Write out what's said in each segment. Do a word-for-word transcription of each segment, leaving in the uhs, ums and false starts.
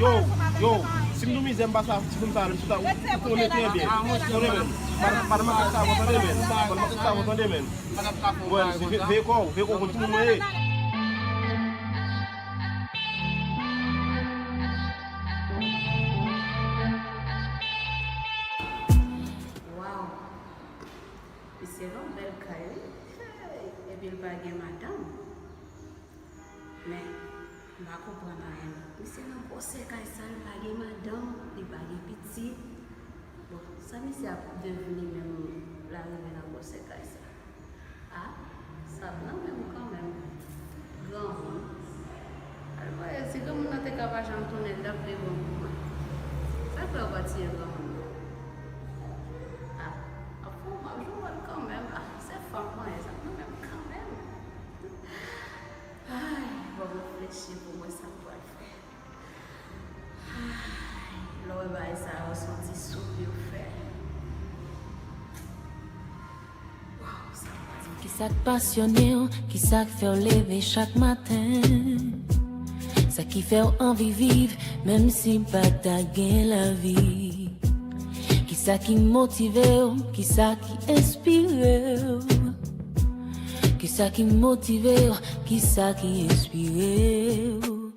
Yo, yo, si m nou mizè m pa sa, ti moun sa, m chita, ou konnen trè byen. Konnen menm. Pa nan makak sa, ou tande menm. Pa nan makak sa, ou tande menm. Bon, veye kò w, veye kò w, konn ti moun mwen ye. Waw! Misye gen yon bèl kay, wi. Hey! Epi l pa gen madanm. Men, m pa konprann anyen non. Misye nan gwosè kay sa, li pa gen madanm, li pa gen pitit. Bon, sa misye ap devni menm lè l rive nan gwosè kay sa? A, sa ap nan men m kanmenm. Granmoun. Al voye, si granmoun nan te ka pa janm tounen, l t ap pi bon pou mwen. Sa k fè yo pa tiye granmoun nan? A, ap fè w mal, jwe w mal kanmenm. A, se fanm mwen ye, sa ap nan men m kanmenm. Ay, ban m reflechi pou mwen sa m pral fè. Ay, lè w wè bagay sa yo, se yon ti soupi w fè. Waw, sa m pral fè. Kisa k pasyone w? Kisa k fè w leve chak maten? Sa ki fè w anvi viv, menm si pa ta gen lavi? Kisa ki motive w? Kisa ki enspire w? Kisa ki motive w? Kisa ki enspire w?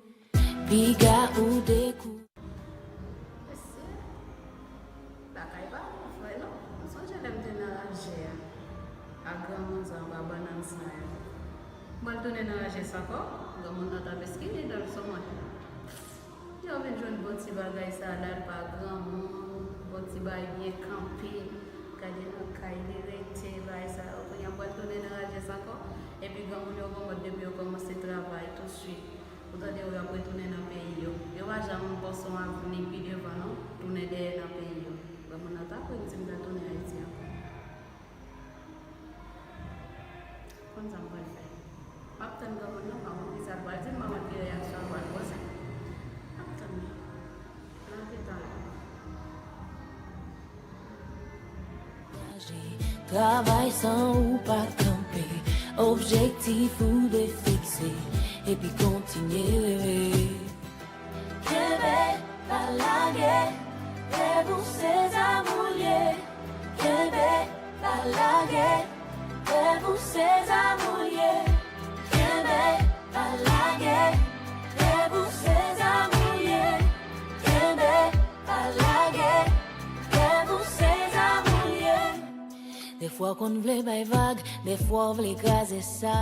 Piga ou dekou. Mesye, bagay pa bon vre non. M sonje lè m te nan raje a, ak granmoun sa anba bannann sa yo. M pral tounen nan raje sa ankò. Granmoun nan t ap eskine dan l sou mwen. Lè w vin jwenn bon ti bagay sa la, l pa granmoun, bon ti bagay byen kanpe, gade nan kay li rete, bagay sa yo. Kounye a m pral tounen nan raje sa ankò. Epi granmoun yo gen yon mòd depi yo kòmanse travay tousuit, ou tande yo, y ap retounen nan peyi yo. Yo pa janm panse yon avni pi devan non, tounen dèyè nan peyi yo. Granmoun nan ta kwè m di m ta tounen Ayiti ankò. Konn sa m pral fè. M ap tann granmoun nan, m pa konn kisa l pral di m, m pa konn ki reyaksyon l pral poze. M ap tann li. Nan te talè. Travay san ou pa kanpe, objektif ou dwe fikse, epi kontinye reve. Kenbe, pa lage, lèv ou se zam ou l ye. Kenbe, pa lage, lèv ou se zam ou l ye. Kenbe, pa lage, lèv ou se zam ou l ye. Kenbe, pa lage, lèv ou se zam ou l ye. Dèfwa w konn vle bay vag, dèfwa w vle kraze sa.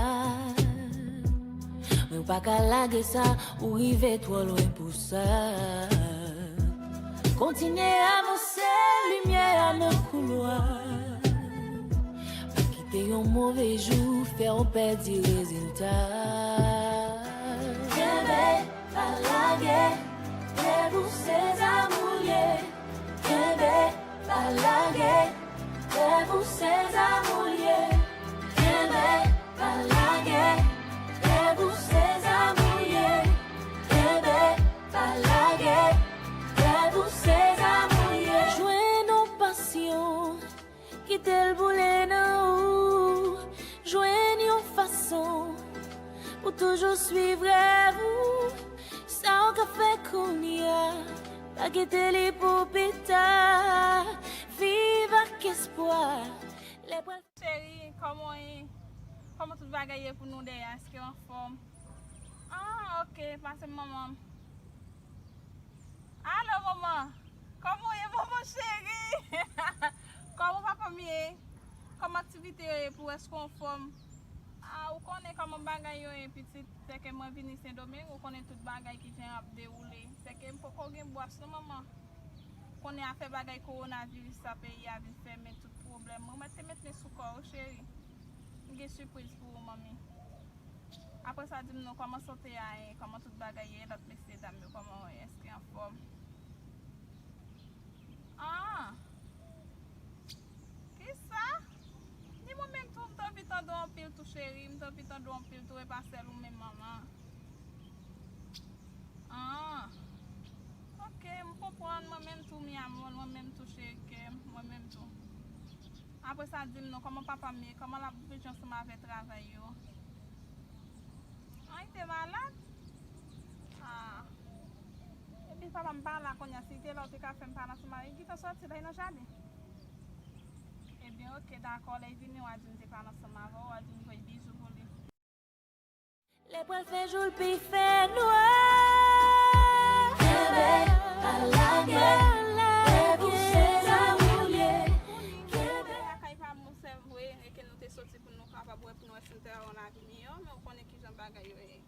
Men w pa ka lage sa, ou rive twò lwen pou sa. Kontinye avanse, limyè a nan koulwa. Pa kite yon move jou fè w pèdi rezilta. Kenbe, pa lage, lèv ou se zam ou l ye. Kenbe, pa lage, lèv ou se zam ou l ye. Kenbe, pa lage, lèv ou se zam ou l ye. Kenbe, pa lage, lèv ou se zam ou l ye. Jwenn yon pasyon, kite l boule nan ou. Jwenn yon fason pou toujou swiv rèv ou. Sa w ka fè kounye a, pa kite li pou pita. Viv ak espwa. Lè pral Cheri, kòman w ye? Kòman tout bagay ye pou nou dèyè a? Èske w anfòm? Ah, ok, pase m manman m. Alo, manman! Kòman w ye, manman cheri? Kòman papa m ye? Kòman aktivite yo ye pou w? Èske w anfòm? Ah, ou konnen kòman bagay yo ye, pitit. Sèke mwen vini Sendomeng, ou konnen tout bagay kijan ap dewoule. Sèke m poko gen bwòs non, manman. Konnen afè bagay kowonaviris sa, peyi a vin fèmen, tout pwoblèm. Mwen mèt te met men sou kò w, cheri. M gen sipriz pou ou, manmi. Apre sa, di m non, kòman sante a ye? Kòman tout bagay ye? Lòt mesye dam yo, kòman yo ye? Èske anfòm? Ah! Kisa? Ni mwen menm tou, m t anvi tande w anpil tou, cheri. M t anvi tande w anpil tou, e pa sèl ou menm, manman. Ah. Ok, m konprann. Mwen menm tou, mi amor. Mwen menm tou, cheri kè m. Mwen menm tou. Apre sa, di m non, kòman papa m ye? Kòman l ap viv ansanm avè travay yo? An, li te malad? Ah. Epi papa m pa la kounye a, si li te la, ou te ka fè m pale ansanm avè l. Li gentan sòti la, li nan jaden. Ebyen, oke, dakò, lè l vini, w a di m te pale ansanm avè w, w a di m voye bizou pou li. Lè pral fè jou, l pi fè nwa. Kenbe, pa lage, leve w se zanmi w ye. Kenbe. Lakay pa m, se vre, e ke nou te soti pou nou kapab wè, pou nou wè si nou te wè yon lavi miyò, men ou konnen kijan bagay yo ye.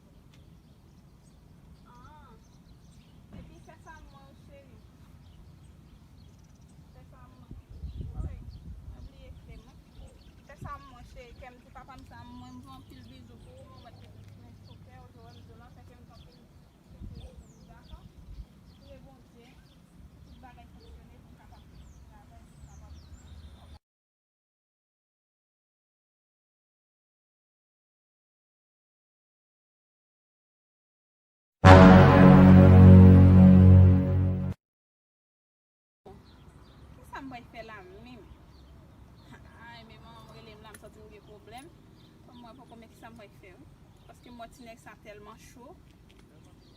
Ah. Epi fè sa mwen, cheri. Fè sa mwen. Wi, mwen bliye kle mwen. Fè sa mwen, cheri. Kè m di papa m sa, mwen, m voye anpil bizou pou ou, mwen mèt met men sou kè w, Joel di w lan, fè kè m di w anpil bizou pou ou, dakò? Priye Bondye pou tout bagay fonksyone, pou m kapab travay, pou m kapab Kisa m pral fè la menm? Ay, men manman m rele m la, m santi m gen pwoblèm. Fò m wè poko men kisa m pral fè, wi. Paske m wè ti nèg sa tèlman cho.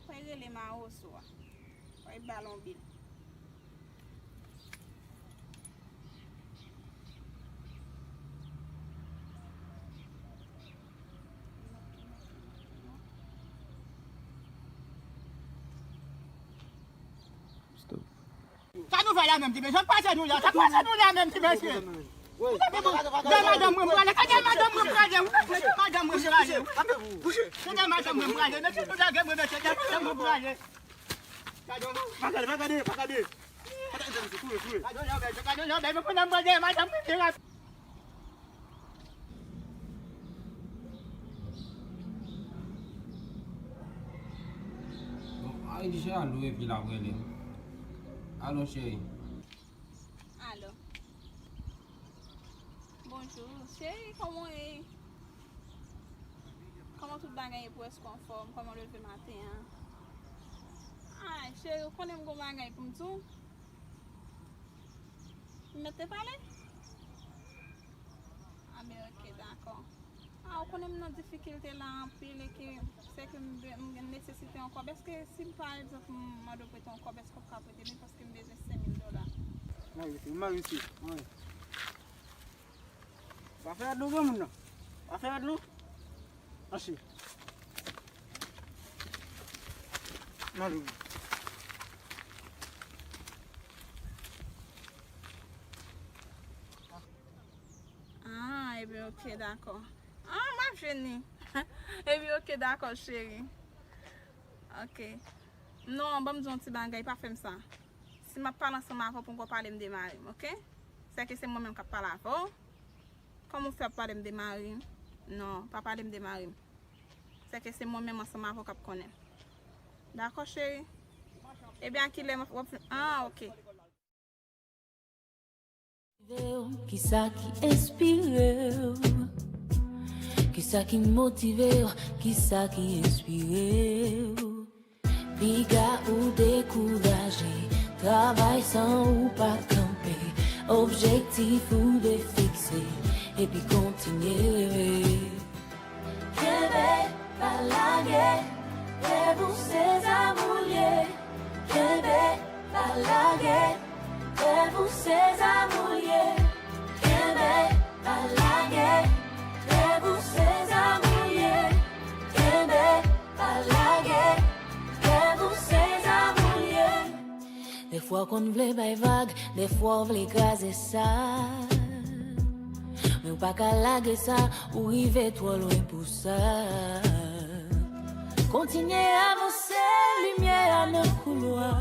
Fò l rele mawozo a. Fò l ba l yon bil. Stop. Sa nou fè la menm, ti mesye? Sa k pase nou la? Sa k pase nou la menm, ti mesye? Gade madanm mwen prale, gade madanm mwen prale, gade madanm mwen prale. Gade madanm mwen prale, mesye, nou lage mwen, mesye, gade madanm mwen prale. Pa gade, pa gade, pa gade. Pa gade, mesye, kouri, kouri. Gade yon bèl, gade yon bèl, men pou nan prale, madanm mwen prale. Bon, Mari di se alo epi l ap rele m. Alo, cheri. Alo. Bonjou, cheri, kòman w ye? Kòman tout bagay ye pou w? Èske w anfòm? Kòman w leve maten an? Ay, cheri, ou konnen m gon bagay pou m di w? M mèt te pale? A, men oke, dakò. A, ou konnen m nan difikilte la anpil e ke se ke m be-, m gen nesesite yon kòb. Èske si m, pa egzanp, m mande w prete yon kòb, èske w ka prete m li paske m bezwen senk mil dola? Mwen rete, mwen rete, mwen rete. Pa fè rad non, granmoun nan. Pa fè rad non. Mache. Mwen rete. Ah, ebyen, oke, dakò. Ah, m ap jwenn li. Ebyen, oke, dakò, cheri. Oke. Non, ban m di yon ti bagay, pa fè m sa. Si m ap pale ansanm avè w, poko pale m de mari m, oke? Sèke se mwen menm k ap pale avè w. Kòman w fè ap pale m de mari m? Non, pa pale m de mari m. Sèke se mwen menm ansanm avè w k ap konnen. Dakò, cheri? Ebyen, a kilè w ap fin-, ah, oke. Kisa ki enspire w? Kisa ki motive w? Kisa ki enspire w? Piga ou dekouraje, travay san ou pa kanpe, objektif ou dwe fikse, epi kontinye reve. Kenbe, pa lage, leve w se zanmi w ye. Kenbe, pa lage, leve w se zanmi w ye. Kenbe, pa lage, leve w se zanmi w ye. Kenbe, pa lage, leve w se zanmi w ye. Dèfwa w konn vle bay vag, dèfwa w vle kraze sa. Men w pa ka lage sa, ou rive twò lwen pou sa. Kontinye avanse, limyè a nan koulwa.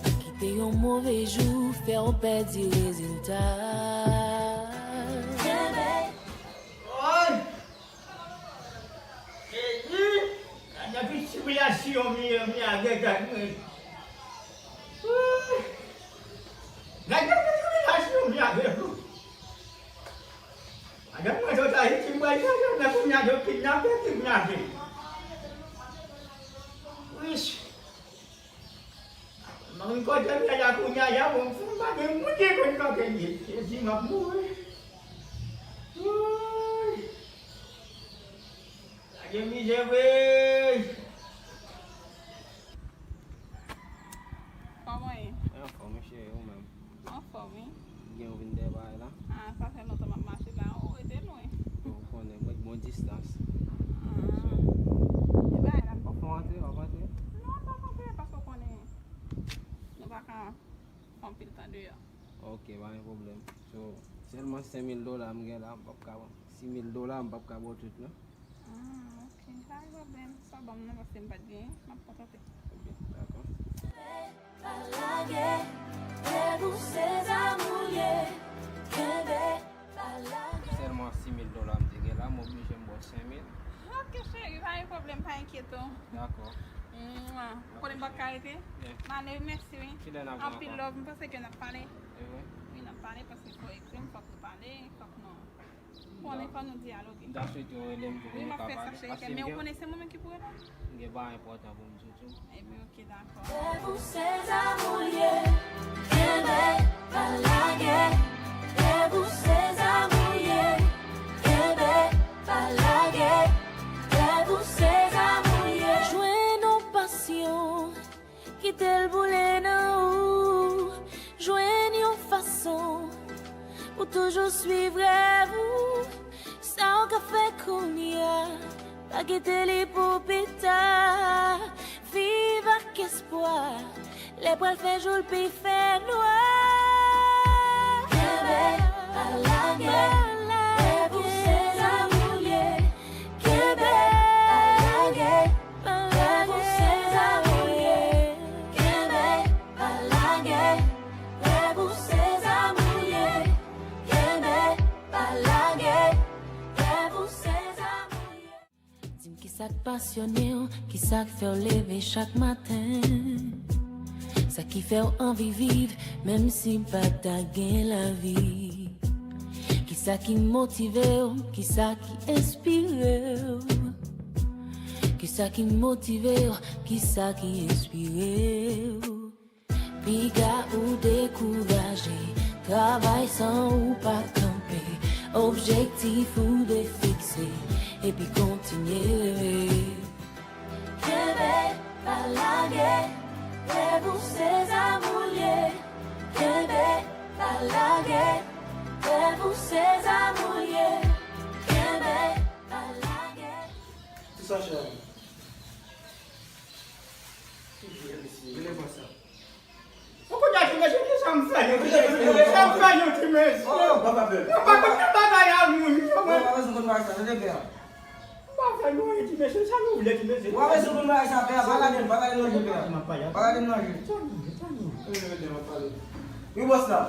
Pa kite yon move jou fè w pèdi rezilta. Kenbe. Oy! Jezi! Gade ki imilyasyon mi, mi a gen gad mwen. Ooh! Gade ki imilyasyon mi a gen. Madanm mwen sot Ayiti, mwen jwenn nan kounye a, yo kidnape, kidnape. Wich. Ann kote m ye la kounye a, bon, m pa gen moun ki konn kote m ye. Jezi, m ap mouri. Woy. Lage mizè vre. Kòman ye? Anfòm, wi, cheri, ou menm? Anfòm, wi. Gen ou vin dèyè bagay la? Ah, sa fè lontan m ap mache la. Ou rete lwen. Bon, ou konnen, mwen bon distans. Ah. So, e bagay la. W ap fè antre, w ap antre? Non, m p ap antre, paske w konnen nou pa ka fè anpil tan deyò. Ok, pa gen pwoblèm. So, sèlman senk mil dola m gen la, m p ap ka, sis mil dola, m p ap ka ba w tout, non. Ah, ok. Pa gen pwoblèm. Sa w ban m nan, paske m pa t genyen, m ap kontante. Ebyen, dakò. Pa lage, lèv ou se zam ou ye. Kenbe, pa lage. Sèlman sis mil dola m te gen la, m oblije m ba w senk mil. Ok, cheri, pa gen pwoblèm, pa enkyete w. Dakò. Mwa. Ou konnen m pa ka rete? Yeah. M ale, mèsi, wi. Kilè n ap jwenn ankò? Anpil love, m panse ke n ap pale. E vre? Wi, n ap pale, paske fò w ekri m, fòk nou pale, fòk nou Konnen fò nou dyaloge. M ta swete w rele m tou pou nou ka pale. Wi, m ap fè sa, cheri, men ou konnen se mwen menm ki pou reponn. M gen bagay enpòtan pou m di w tou. Ebyen, ok, dakò. Lèv ou se zam ou ye, kenbe, pa lage. Lèv ou se zam ou ye, kenbe, pa lage. Lèv ou se zam ou ye. Jwenn yon pasyon. Kite l boule nan ou. Jwenn yon fason pou toujou swiv rèv ou. Sa w ka fè kounye a, pa kite li pou pita. Viv ak espwa, lè pral fè jou l pi fè nwa. Kenbe, pa lage, lèv ou se zam ou ye. Kenbe, pa lage, lèv ou se zam ou ye. Kenbe, pa lage, lèv ou se zam ou ye. Kenbe, pa lage, lèv ou se zam ou ye. Di m kisa k pasyone w, kisa k fè w leve chak maten. Sa ki fè w anvi viv, menm si pa ta gen lavi. Kisa ki motive w, kisa ki enspire w? Kisa ki motive w, kisa ki enspire w? Piga ou dekouraje, travay san ou pa kanpe, objektif ou dwe fikse, epi kontinye reve. Kenbe, pa lage, lèv ou se zam ou ye. Kenbe, pa lage, lèv ou se zam ou ye. Kenbe, pa lage. Kisa, cheri? Ki vye mesye. Rele mwen sa. Ou konnen ti mesye, kisa m fè nou, ti mesye? Kisa m fè nou, ti mesye? Oh, papa, pè. Nou pa konn nan bagay a moun, yo, mwen. Papa, pè, konn bagay sa, tande byen. M pa fè nou anyen, ti mesye, sa nou vle, ti mesye? Ou pa bezwen konn bagay sa, pè, pa gade m, pa gade m nan je, pè. Pa gade m nan je. Sa nou vle, sa nou vle? Wi, bòs la.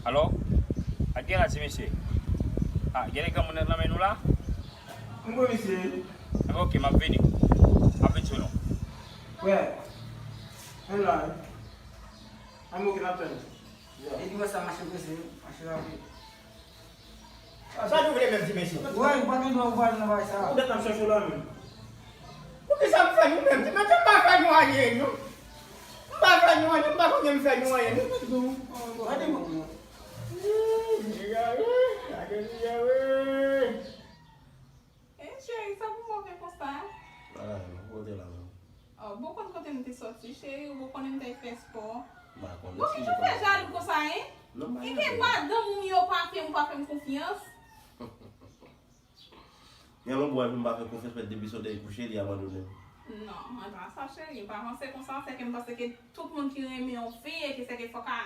Alo? Sa k gen la, ti mesye? Ah, gen de granmoun nan men nou la? M kwè misye. Enben, ok, m ap vini. M ap vin sou nou. Frè, ann la, wi. Ann, ok, n ap tann. Epi wè sa mache prese, mache rapid. Sa nou vle menm, ti mesye? Wè, ou pa gen dwa ou pa nan bagay sa. Ou tèt ap chèche w la menm. Poukisa m fè nou menm? Ti mesye, m pa fè nou anyen, non. M pa fè nou anyen, m pa konnen m fè nou anyen, non. Gade mwen. Ih, nèg a, ih, gade nèg a, ih. Eh, cheri, sa pou move konsa? Ah, non, kote la menm? Oh, bon, konn kote m te soti, cheri, ou bon konnen m t al fè spò. M pa konnen. Bon, si kijan w fè jalou konsa, hein? Non, m pa jalou. E ke madanm ou yo pa fè m, ou pa fè m konfyans? Gen lòt bwa pou m pa fè konfyans, mèt depi solèy kouche, li abandone m. Non, mwen pa sa, cheri, m pa panse konsa, se ke m panse ke tout moun ki renmen yon fi, e ke se ke fòk a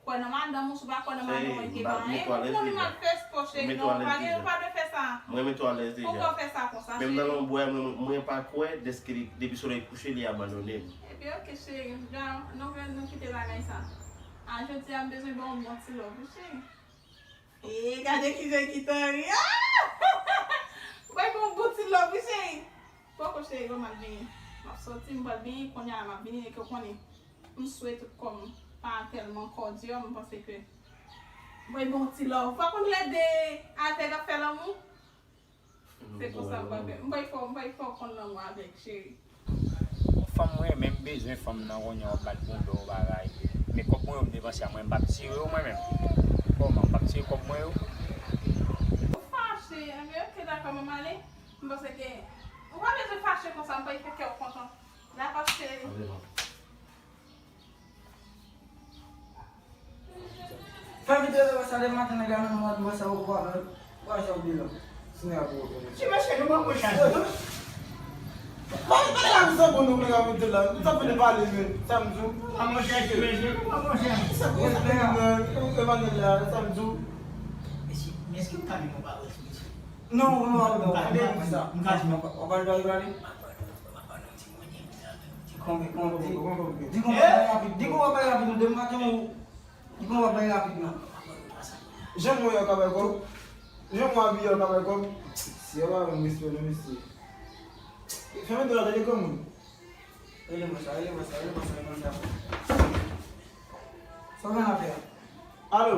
Kwè nan madanm ou, si w pa kwè nan madanm ou, e ke pa anyen. Ou konnen m al fè spò, cheri, non, pa gen, ou pa dwe fè sa. Mwen met ou alèz deja. Poukò w fè sa konsa, cheri? Menm nan lanbwa, mwen, mwen pa kwè, dèske li, depi solèy kouche, li abandone m. Epi, ok, cheri, nou, nou, nou kite bagay sa. A, jodi a, m bezwen ba w yon bon ti love, wi, cheri. E, gade kijan ki tan ri. Ah! Mwen ba w yon bon ti love, wi, cheri. Poko, cheri, bon, m ap vini. M ap soti, m pral vini, kounye a la, m ap vini, e ke w konnen. M swe tout kò m pa tèlman kòdyè, m panse ke mwen bon ti love. Ou pa konn lè de avèg ap fè lanmou? Se konsa m pral fè. M bay fò, m bay fò konn lanmou avèg, cheri. Yon Fanm mwen, men m bezwen fanm nan, kounye a w ap bat bonda w bagay. Men kòb mwen yo m depanse a mwen, m p ap tire yo mwen menm. Kòman, m p ap tire kòb mwen yo? Ou fache, enben, ok, dakò, manman, ale. M panse ke ou pa bezwen fache konsa, m pa fè kè w kontan. Dakò, cheri. Fè videyo sa depi maten, nèg la menm mwen, mwen sa ou kwa, men. Kwa sa ou di la. Sine a pou ou. Ti mesye, nou pa konn chans. Pale, pale la, sa bon, nou, nou, nou, la. Nou ta fini pale, men. Sa m di w. Pa konn chans, ti mesye, nou pa konn chans. Sa, sa, Emmanuel la, sa m di w. Mesye, men èske m ka di yon pawòl, ti mesye? Non, non, non, non, pa di sa. M ka di non. Ou pa dwe pale. Di konbyen, konbyen, di konbyen, di konbyen rapid, di konbyen rapid, nou demoun maten ou, di konbyen rapid, non. Jan mwen yo ka bay kòb, jan mwen abiye yo ka bay kòb, si yo pa ban m respè, non, mesye. Fèmen do la, tande granmoun. Rele mwen sa, rele mwen sa, rele mwen sa, rele mwen sa. Sa w gen la fè a? Alo?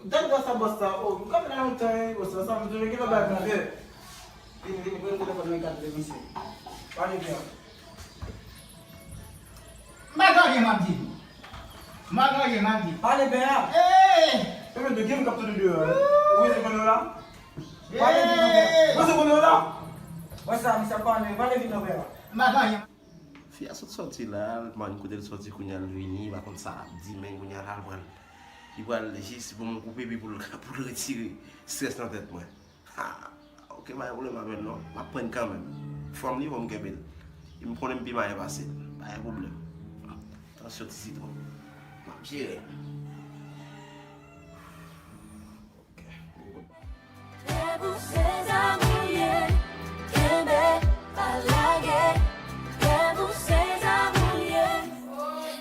Dat gras a bòs la, o, m ka fè la lontan, wi, bòs la, sa m toujou gen bagay pou m fè. Vini, vini, pran telefòn nan, gade misye. Pale byen. M pa gen anyen m ap di. M pa gen anyen m ap di. Pale byen. Ee! Ebyen, de gen m k ap tande deyò a, wi. Ou rete konnen w la? Pale byen, byen. Ou rete konnen w la? Bòs la, misye ap pale, pale vin nan byen. M pa gen anyen. Fi a sot sòti la, l pa konn kote l sòti kounye a, l vini, li pa konn sa l ap di, men kounye a la, l pral, li pral jis ban m yon kou pipi pou l, pou l retire estrès nan tèt mwen. Ha! Ok, pa gen pwoblèm avè l non, m ap pran l kanmenm. Fanm li, fò m kenbe l. E m konnen m pi malè pase l, pa gen pwoblèm. Tansyon ti sitwon, m ap jere l. Debout se zam ou ye, kenbe, pa lage. Debout se zam ou ye.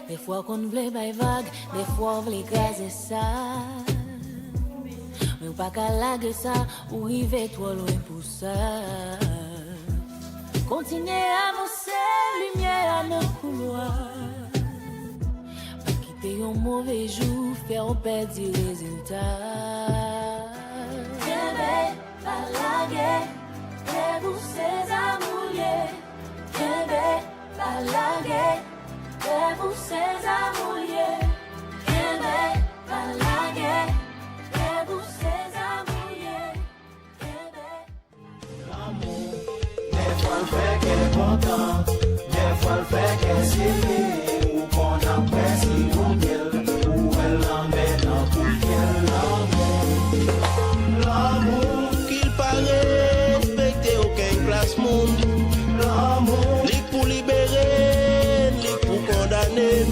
Defwa w konn vle bay vag, defwa w vle kraze sa. Men w pa ka lage sa, ou rive twò lwen pou sa. Kontinye avanse, limyè a nan koulwa. Pa kite yon move jou fè w pèdi rezilta. Kenbe, pa lage, debout se zam ou ye. Kenbe, pa lage, debout se zam ou ye. Kenbe, pa lage, debout se zam ou ye. Kenbe. Lanmou, dèfwa l fè kè kontan, dèfwa l fè kè sere, ou konn ap bwè siwo myèl, ou wè l lanmè tankou fyèl. Lanmou, lanmou, ki l pa respekte okenn klas moun. Lanmou, li k pou libere n, li k pou kondane n.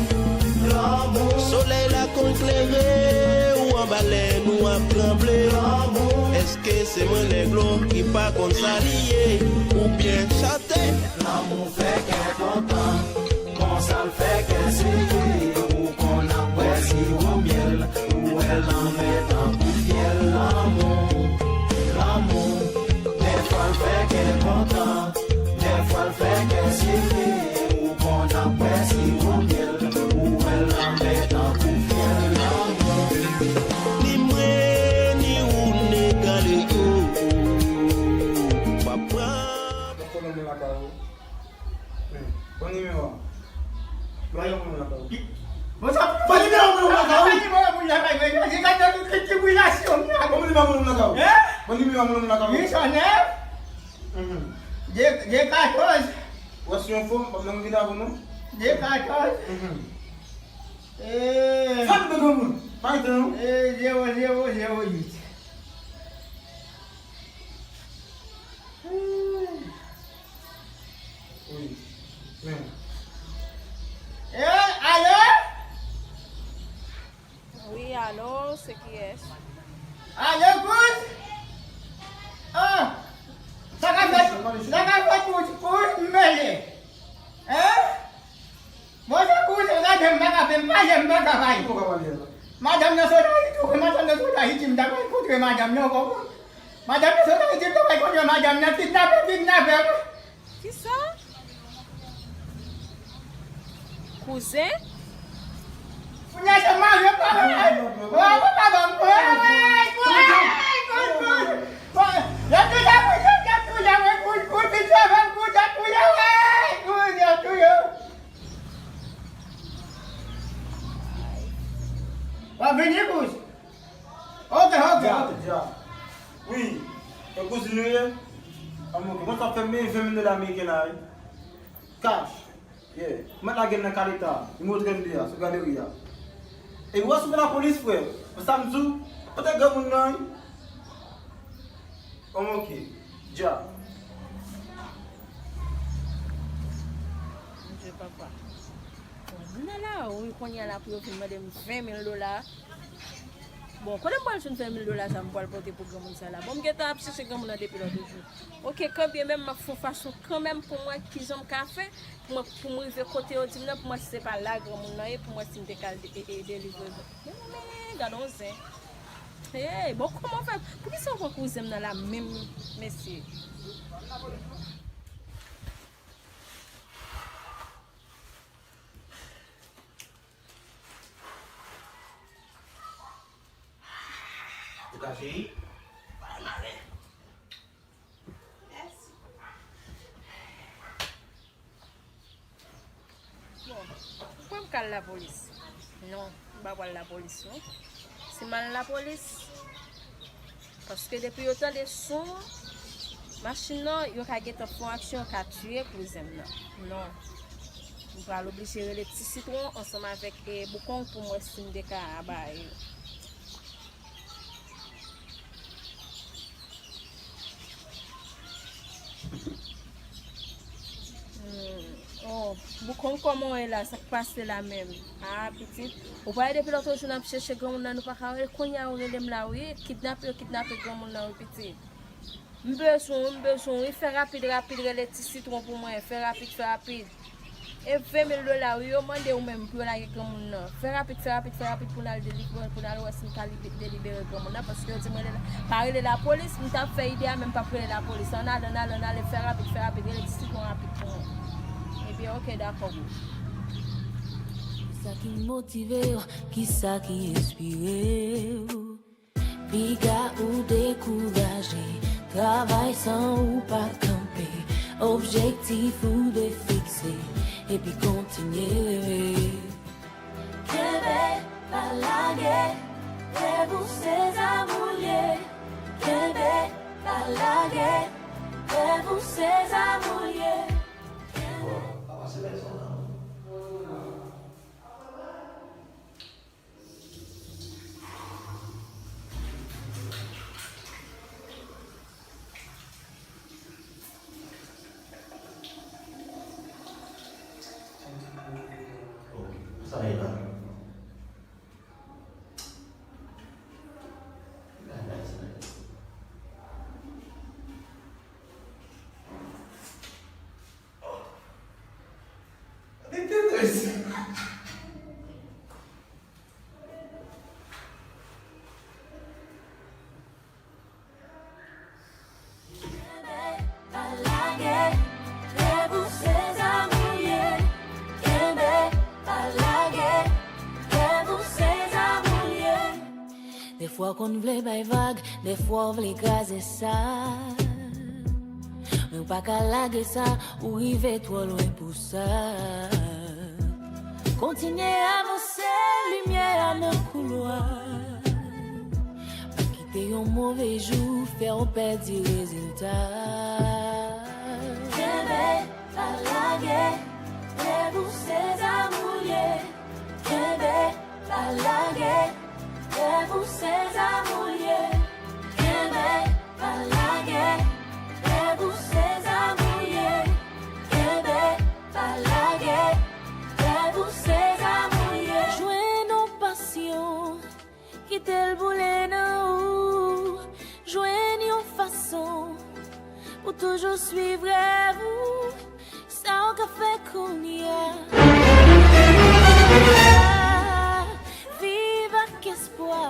Lanmou, solèy la konn klere, ou anba lè nou ap tranble. Lanmou, èske se mwen nèg lo ki pa konn sa li ye, oubyen chante? Lanmou fè kè kontan, konsa l fè kè sere, ou konn ap bwè siwo myèl, ou wè lanmè tankou fyèl. Lanmou, lanmou, dèfwa l fè kè kontan, dèfwa l fè kè sere, ou konn ap bwè siwo myèl, ou wè lanmè tankou fyèl. Lanmou, ni mwen, ni ou, n egale yo. W ap pran. Bon nimewo a. Ban yon moun lakay ou. Bon, sa pou... Ban nimewo moun lakay ou. Ban nimewo moun lakay ou. Gade ki, ki, ki bwilasyon m la. Ban nimewo moun lakay ou. Hein? Ban nimewo moun lakay ou. Uit san nèf. Mhm. De, de katòz. Ou wè si yon fo, m p ap nan vin avè w non. De katòz. Mhm. Eh. Sa nou te granmoun. Pa rete non. Eh, zewo zewo zewo uit. Wi. Men. Eh, alo? Wi, alo, se kiyès? Alo, kouz? Ah! Sa ka fèt, sa ka fèt, kouz, kouz, m mele. Hein? Bon, se pou ou, se gade m pa ka fè, m pa janm pa ka bay. Ou pa ka bay la. Madanm nan sot Ayiti, ou wè madanm nan sot Ayiti, m ta pral kontre madanm nan ankò. Madanm nan sot Ayiti, m ta pral kontre madanm nan, kidnapè, kidnapè. Kisa? Kouzen? Kounye a se mari m pa wè. Wè, wè, pa ban m. Wè, wè, kouz, kouz, kouz. Wè, y ap touye m, y ap touye m, kouz, kouz, vin sove m. Dja. Wi. E kouzin nou ye? An, ok. Mwen sa fè men ven mil dola ameriken la, wi. Cash. Yeah. Mwen lage l nan kaleta. Nimewo trannde a, sou galeri a. E w wè sou lapolis, frè. Mwen sa m di w, kote granmoun nan, wi? An, ok. Dja. Mon Dieu, papa. Bon, m nan lari kounye a la pou yo vin mande m ven mil dola. Bon, kote m pral jwenn ven mil dola sa m pral pote pou granmoun sa la? Bon, m gentan ap chèche granmoun nan depi lòt jou. Ok, kanbyen menm m ap fè yon fason kanmenm pou m wè kijan m ka fè pou mwen, pou m rive kote yo di m nan, pou m wè si se pa la granmoun nan ye, pou m wè si m te ka al de-, e, e, delivre. Men, men, men, gade yon zen. Hey, bon, kòman fè? Poukisa w pran kouzen m nan la menm, mesye? Ou ka cheri? Mèsi. Bon, ou kwè m ka al lapolis? Non, m pa pral lapolis, non. Si m al lapolis, paske depi yo tande son machin nan, yo ka gentan fè yon aksyon, yo ka tiye kouzen m nan. Non. M pral oblije rele Ti Sitwon ansanm avèk, e, Boukong pou m wè si m te ka aba yo. Hmm. Oh, Boukong, kòman w ye la? Sa k pase la menm? Ah, pitit. Ou pa wè depi lòt jou n ap chèche granmoun nan, nou pa ka wè l. Kounye a ou rele m la, wi. Kidnape yo kidnape granmoun nan, wi, pitit. M bezwen w, m bezwen w, wi. Fè rapid, rapid, rele Ti Sitwon pou mwen. Fè rapid, fè rapid. E ven mil dola, wi, yo mande w menm pou yo lage granmoun nan. Fè rapid, fè rapid, fè rapid pou n al delivre, pou n al wè si n ka libe-, delibere granmoun nan, paske yo di m rele la, pa rele lapolis, m t ap fè ide a, men m p ap rele lapolis. Ann ale, ann ale, ann ale, fè rapid, fè rapid, rele Ti Sitwon rapid pou mwen. Ebyen, ok, dakò, boo. Kisa ki motive w? Kisa ki enspire w? Piga ou dekouraje, travay san ou pa kanpe, objektif ou dwe fikse, epi kontinye reve. Kenbe, pa lage, lèv ou se zam ou l ye. Kenbe, pa lage, lèv ou se zam ou l ye. Kenbe. Kenbe, pa lage, lèv ou se zam ou l ye. Kenbe, pa lage, lèv ou se zam ou l ye. Defwa w konn vle bay vag, defwa w vle kraze sa. Men w pa ka lage sa, ou rive twò lwen pou sa. Kontinye avanse, limyè a nan koulwa. Pa kite yon move jou fè w pèdi rezilta. Kenbe, pa lage, lèv ou se zam ou l ye. Kenbe, pa lage, lèv ou se zam ou l ye. Kenbe, pa lage, lèv ou se zam ou l ye. Kenbe, pa lage, lèv ou se zam ou l ye. Jwenn yon pasyon, kite l boule nan ou. Jwenn yon fason pou toujou swiv rèv ou. Sa w ka fè kounye a. Viv ak espwa.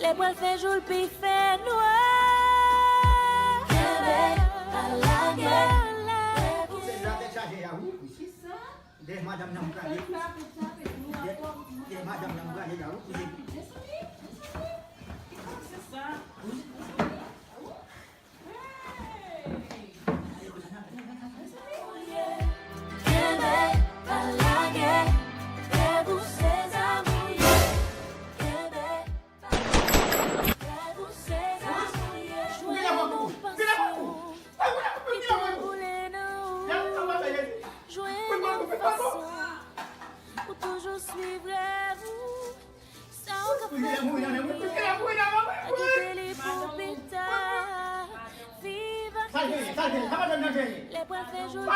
Lè pral fè jou l pi fè nwa. Kenbe, pa lage. Se la tèt chaje a, wi. Dèyè madanm nan m prale. Dèyè, dèyè madanm nan m prale la, wi, kouzin. Kenbe, pa lage, lèv ou se zam ou l ye. Kenbe, pa lage, lèv ou Lè pral fè jodi.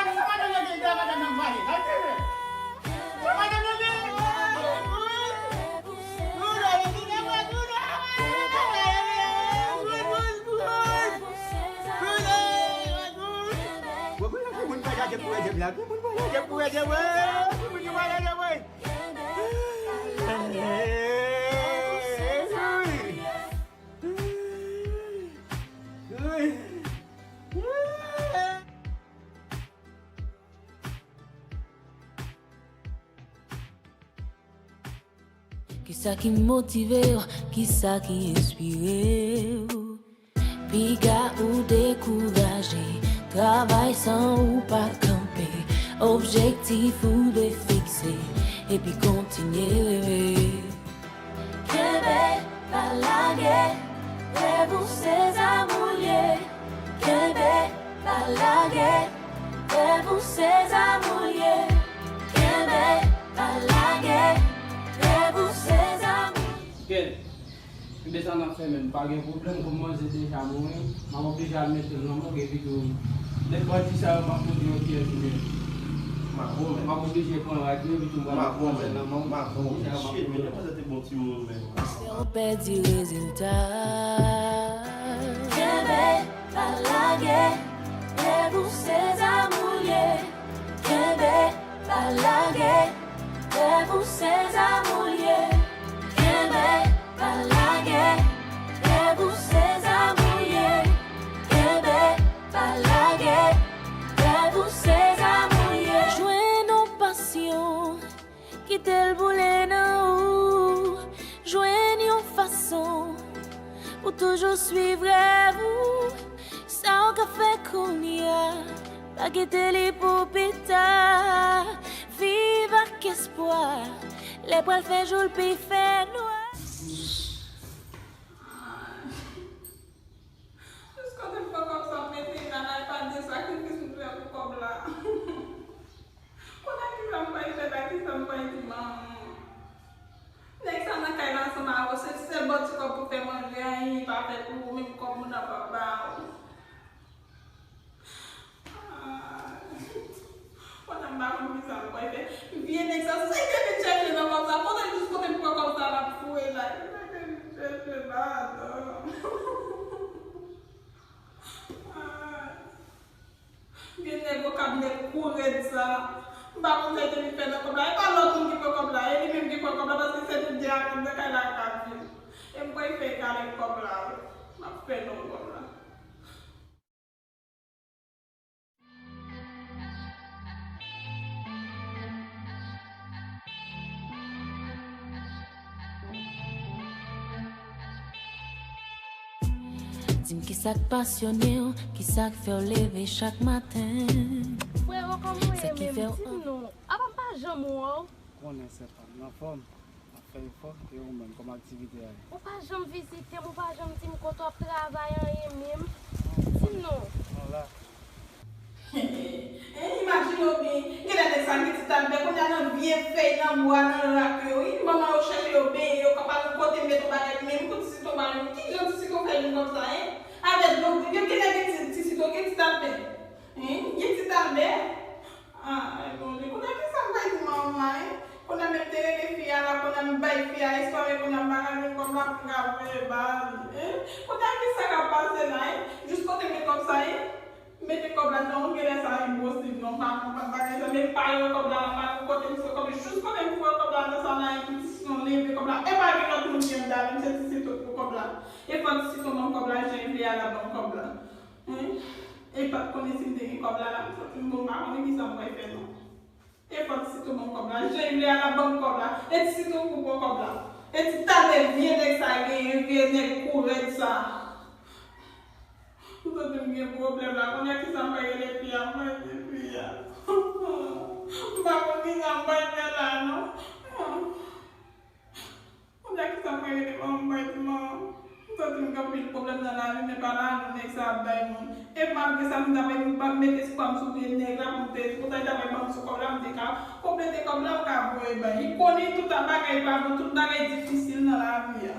Kisa ki motive w? Kisa ki enspire w? Piga ou dekouraje, travay san ou pa kanpe. Objektif ou dwe fikse, epi kontinye reve. Kenbe, pa lage, rèv ou se zam ou l ye. Kenbe, pa lage, rèv ou se zam ou l ye. Kenbe, pa lage, rèv ou se zam ou l ye. Ken, men sa n ap fè menm, pa gen pwoblèm, kòm manzè deja mouri, m ap oblije al mete l nan mòg epi tou, nèg bandi sa yo, m ap montre yo kiyès li ye. M ap oblije pran rad yo epi tou m al mete l nan mòg. Deja m ap montre yo. Ou pèdi rezilta. Kenbe, pa lage, rèv ou se zam ou l ye. Kenbe, pa lage, rèv ou se zam ou l ye. Kenbe, pa lage, rèv ou se zam ou l ye. Kenbe, pa lage, rèv ou se zam ou l ye. Jwenn yon pasyon. Kite l boule nan ou. Jwenn yon fason pou toujou swiv rèv ou. Sa w ka fè kounye a, pa kite li pou pita. Viv ak espwa, lè pral fè jou l pi fè nwa. Jis kote m pran kòb sa m mete nan iPad de sakrifis m fè pou kòb la. Kounye a kisa m pral fè la, kisa m pral di manman m? Nèg sa nan kay la ansanm avè w, se sèl bò ti kòb pou fè manje, anyen pa fè pou ou, menm kòb moun nan pa ba ou. Ah. Kounye a m pa konn kisa m pral fè. Vye nèg sa, sa ki te vin chèche nan kòb sa, kote jis kote m pran kòb sa l ap foure la, sa ki te vin chèche la, non. Ah. Vye nèg okap nèg kou rèd sa. M pa konn sa l te vin fè nan kòb la. E pa lòt moun ki pran kòb la. E li menm ki pran kòb la paske se nou de a ki nan kay la k ap viv. E m kwè l fè kale kòb la wi. M ap fè non kòb la. Di m kisa k pasyone w, kisa k fè w leve chak maten. Frero, kòman w ye menm? Di m non. Apa m pa janm wè w? Konnen se pa m, anfòm, m ap fè efò, e ou menm, kòman aktivite a ye? Ou pa janm vizite m, ou pa janm di m kote w ap travay, anyen menm. Di m non. Non, la. Hein, imajine w byen, genlè nèg sa gen ti talbè, kounye a nan vye fèy nan bwa, nan rak yo, wi, manman yo chèche yo benyen, yo ka pa gen kote mete yon bagay, men m kou ti sitwon pa menm, ki jan ti sitwon fè vin kòm sa, hein? Avèk dlo gri, gen, genlè gen ti, ti sitwon, gen ti talbè, hein? Gen ti talbè. Ay, Bondye, kounye a kisa m pral di manman m la, hein? Kounye a menm te rele fi a la, kounye a m bay fi a espwa, men kounye a m pa ka jwenn kòb la pou m ka voye ba li, hein? Kounye a kisa k ap pase la, hein? Jis kote m met kòb sa, hein? Mete kòb la nan yon genlè sa enposib non, m pa konprann bagay sa, men m pa wè kòb la, m pa konn kote m sot kòb, jis kote m foure kòb la nan sa la, epi ti sitwon leve kòb la, e pa gen lòt moun ki anndan, menm se ti sitwon pou kòb la. E fò ti sitwon ban m kòb la, jan l vle a la ban m kòb la. Hein? E pa t konnen si m te gen kòb la la, m santi m bon, m pa konnen kisa m pral fè non. E fò ti sitwon ban m kòb la, jan l vle a l ap ban m kòb la. E ti sitwon pou pran kòb la. E ti talè vye nèg sa genyen, vye nèg kou rèd sa. M santi m gen pwoblèm la, kounye a kisa m pral rele fi a, m pral di fi a. M pa konn kisa m pral fè la non. Kounye a kisa m pral rele manman m, m pral di manman m? M santi m gen anpil pwoblèm nan lavi, men pa lajan nèg sa ap bay moun. E malgre sa, m ta vle m pa mete espwa m sou vye nèg la pou m te, pou sa l ta vle ban m sou kòb la, m te ka konplete kòb la, m ka voye bay. Li konnen tout bagay pa bon, tout bagay difisil nan lavi a.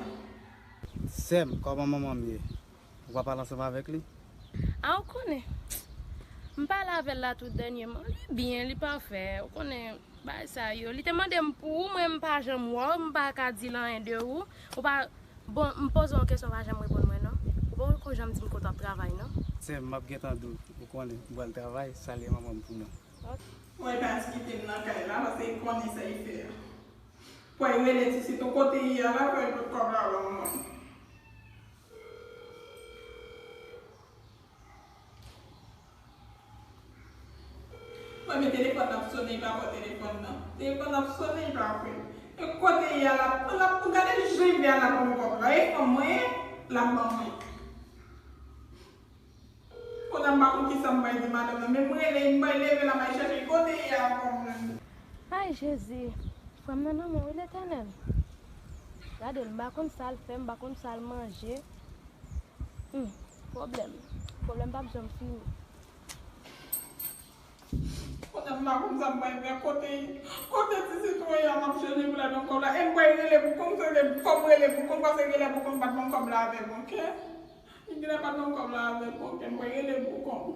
Sè m, kòman manman m ye? Ou pa pale ansanm avèk li? A, ou konnen. M pale avè l la tout dènyèman. Li byen, li pafè. Ou konnen, bagay sa yo. Li te mande m pou ou, mwen m pa janm wè w, m pa ka di l anyen de ou. Ou pa, bon, m poze w yon kesyon, ou pa janm reponn mwen, non. Ou poko janm di m kote w ap travay, non. Sè m, m ap gentan di w, ou konnen, m pral travay, salye manman m pou mwen. Mwen pa di kite m nan kay la, paske li konnen sa li fè a. Pwè rele ti sitou kote li ye a la, pwè l pot kòb la ban mwen. Mwen men telefòn nan ap sonnen, li pa pran telefòn nan. Telefòn nan ap sonnen, li pa pran. E kote li ye a la, l ap gade jan li vle a la ban m kòb la. E fanm mwen ye, l ap ban mwen. Kounye a m pa konn kisa m pral di madanm nan, men m rele, m pral leve la, m al chèche kote li ye a pou m jwenn li. Ay, Jezi, frè m nan nan men w, wi, Letènèl. Gade l, m pa konn sa l fè, m pa konn sa l manje. Hmm, pwoblèm. Pwoblèm p ap janm fini. Kounye a m pa konn sa m pral fè, kote, kote ti sitwayen an m ap chèche pou l al ban m kòb la. E m pral rele pou kont, se fòk m rele pou kont, paske genlè pou kont pa t ban m kòb la avè m, oke? Li genlè pa t ban m kòb la avè m, oke, m pral rele pou kont.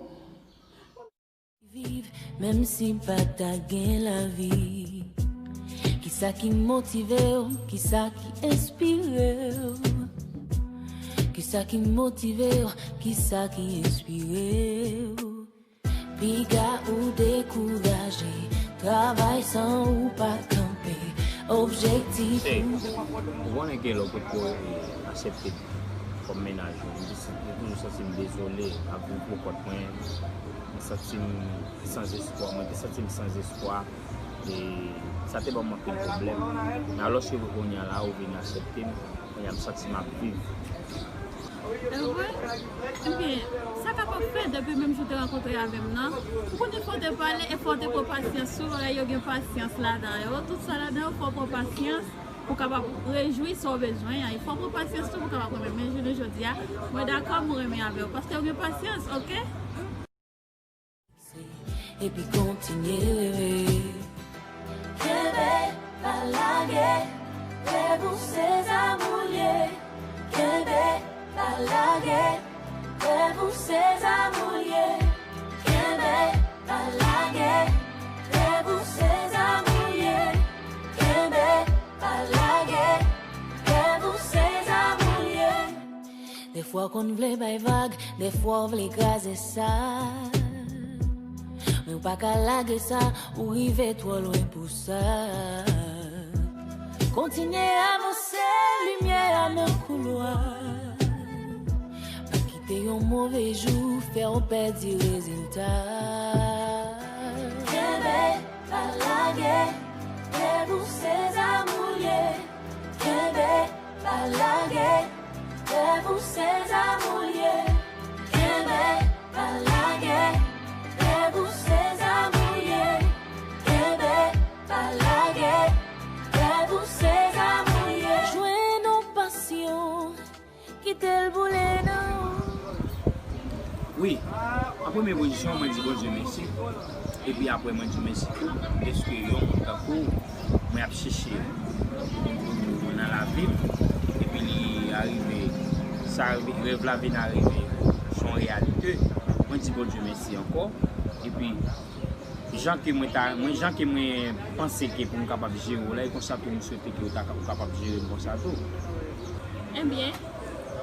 Viv, menm si pa ta gen lavi. Kisa ki motive w? Kisa ki enspire w? Kisa ki motive w? Kisa ki enspire w? Piga ou dekouraje, travay san ou pa kanpe, objektif ou. Ou konnen gen lè w potko, eh, aksepte kòm mennaj ou. Mwen te, mwen toujou santi m dezole ap viv pou kont mwen. Mwen santi m san espwa. Mwen te santi m san espwa. E sa te ban m anpil pwoblèm. Men alòske kounye a la, ou vin aksepte m, kounye a m santi m ap viv. E vre? Ebyen, sa kapab fèt depi menm jou te rankontre avè m nan. Ou konnen fò w te pale e fò w te pran pasyans tou, bagay yo gen pasyans ladan yo. Tout sa ladan yo, fò w pran pasyans pou w kapab rejwi sa w bezwen an. E fò w pran pasyans tou pou w kapab renmen. Men jounen jodi a, mwen dakò, mwen renmen avè w. Paske w gen pasyans, oke? Epi kontinye reve. Kenbe, pa lage, rèv ou se zam ou l ye. Kenbe, pa lage, rèv ou se zam ou l ye. Kenbe, pa lage, rèv ou se zam ou l ye. Kenbe, pa lage, rèv ou se zam ou l ye. Dèfwa w konn vle bay vag, dèfwa w vle kraze sa. Men w pa ka lage sa, ou rive twò lwen pou sa. Kontinye avanse, limyè a nan koulwa. Pa kite yon move jou fè w pèdi rezilta. Kenbe, pa lage, rèv ou se zam ou l ye. Kenbe, pa lage, rèv ou se zam ou l ye. Kenbe, pa lage, rèv ou se zam ou l ye. Kenbe, pa lage, rèv ou se zam ou l ye. Jwenn yon pasyon, kite l boule nan ou. Wi, an premye pozisyon, mwen di Bondye mèsi. Epi apre, mwen di mèsi tou, dèske yon moun tankou w, mwen ap chèche nan lavi m, epi li arive, sa, rèv la vin arive, se yon reyalite. Mwen di Bondye mèsi ankò. Epi, jan ke mwen ta, mwen, jan ke mwen panse ke pou m kapab jere w la, e konsa tou m swete ke w ta, ou kapab jere m konsa tou. Ebyen,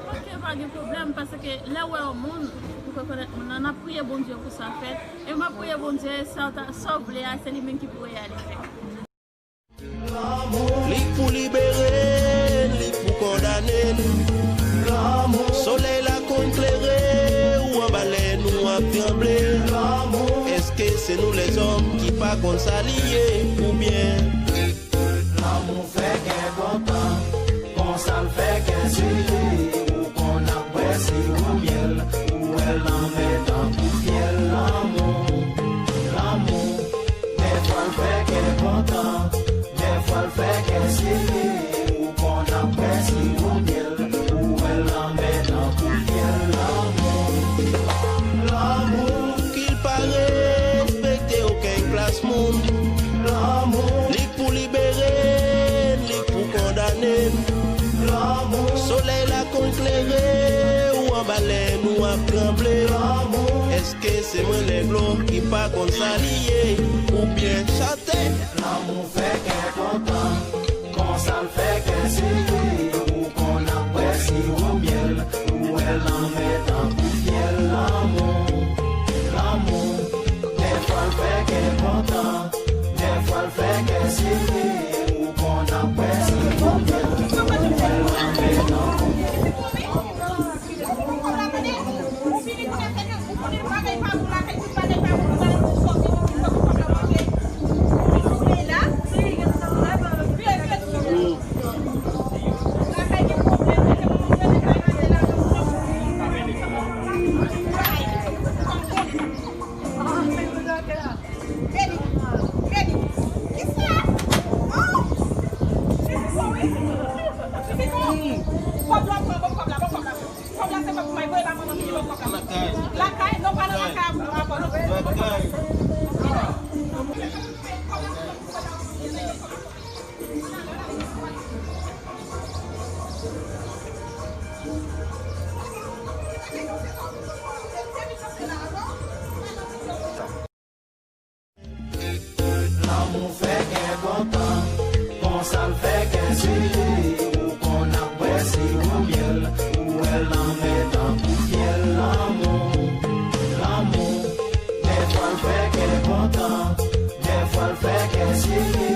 oke, pa gen pwoblèm, paske lè w wè yon moun, ou rekonèt moun nan, n ap priye Bondye pou sa fèt. E m ap priye Bondye, sa w ta, sa w vle a, se li menm ki pou reyalize. Li k pou libere n, li k pou kondane n. Solèy la konn klere ou anba lè nou ap tranble. Èske se nou lèzòm ki pa konn sa li ye oubyen? Lanmou fè kè kontan, konsa l fè kè sere. Ou konn ap bwè siwo myèl, ou wè lanmè tankou fyèl. Lanmou, lanmou, dèfwa l fè kè kontan, dèfwa l fè kè sere. Ou konn ap bwè siwo myèl, ou wè lanmè tankou fyèl. Lanmou, lanmou, ki l pa respekte okenn klas moun. Lanmou, li k pou libere n, li k pou kondane n. Solèy la konn klere ou anba lè nou ap tranble. Èske se mwen lèglo ki pa konn sa li ye, oubyen chate? Lanmou fè kè kontan, konsa l fè kè sere. Ou konn ap bwè siwo myèl, ou wè lanmè tankou fyèl. Lanmou, lanmou, dèfwa l fè kè kontan, dèfwa l fè kè sere. Ou konn ap bwè siwo myèl, ou wè lanmè tankou Kòb la, pran, bon, kòb la, bon, kòb la. Kòb la se pa pou mwen, voye ba manman m ki ban kòb la. Lakay. Lakay, non, pa nan lakay avè w non. Lakay. Lanmou fè kè kontan, konsa l fè kè sere. Ou konn ap bwè siwo myèl, ou wè lanmè tankou fyèl. Lanmou, lanmou, dèfwa l fè kè kontan, dèfwa l fè kè sere.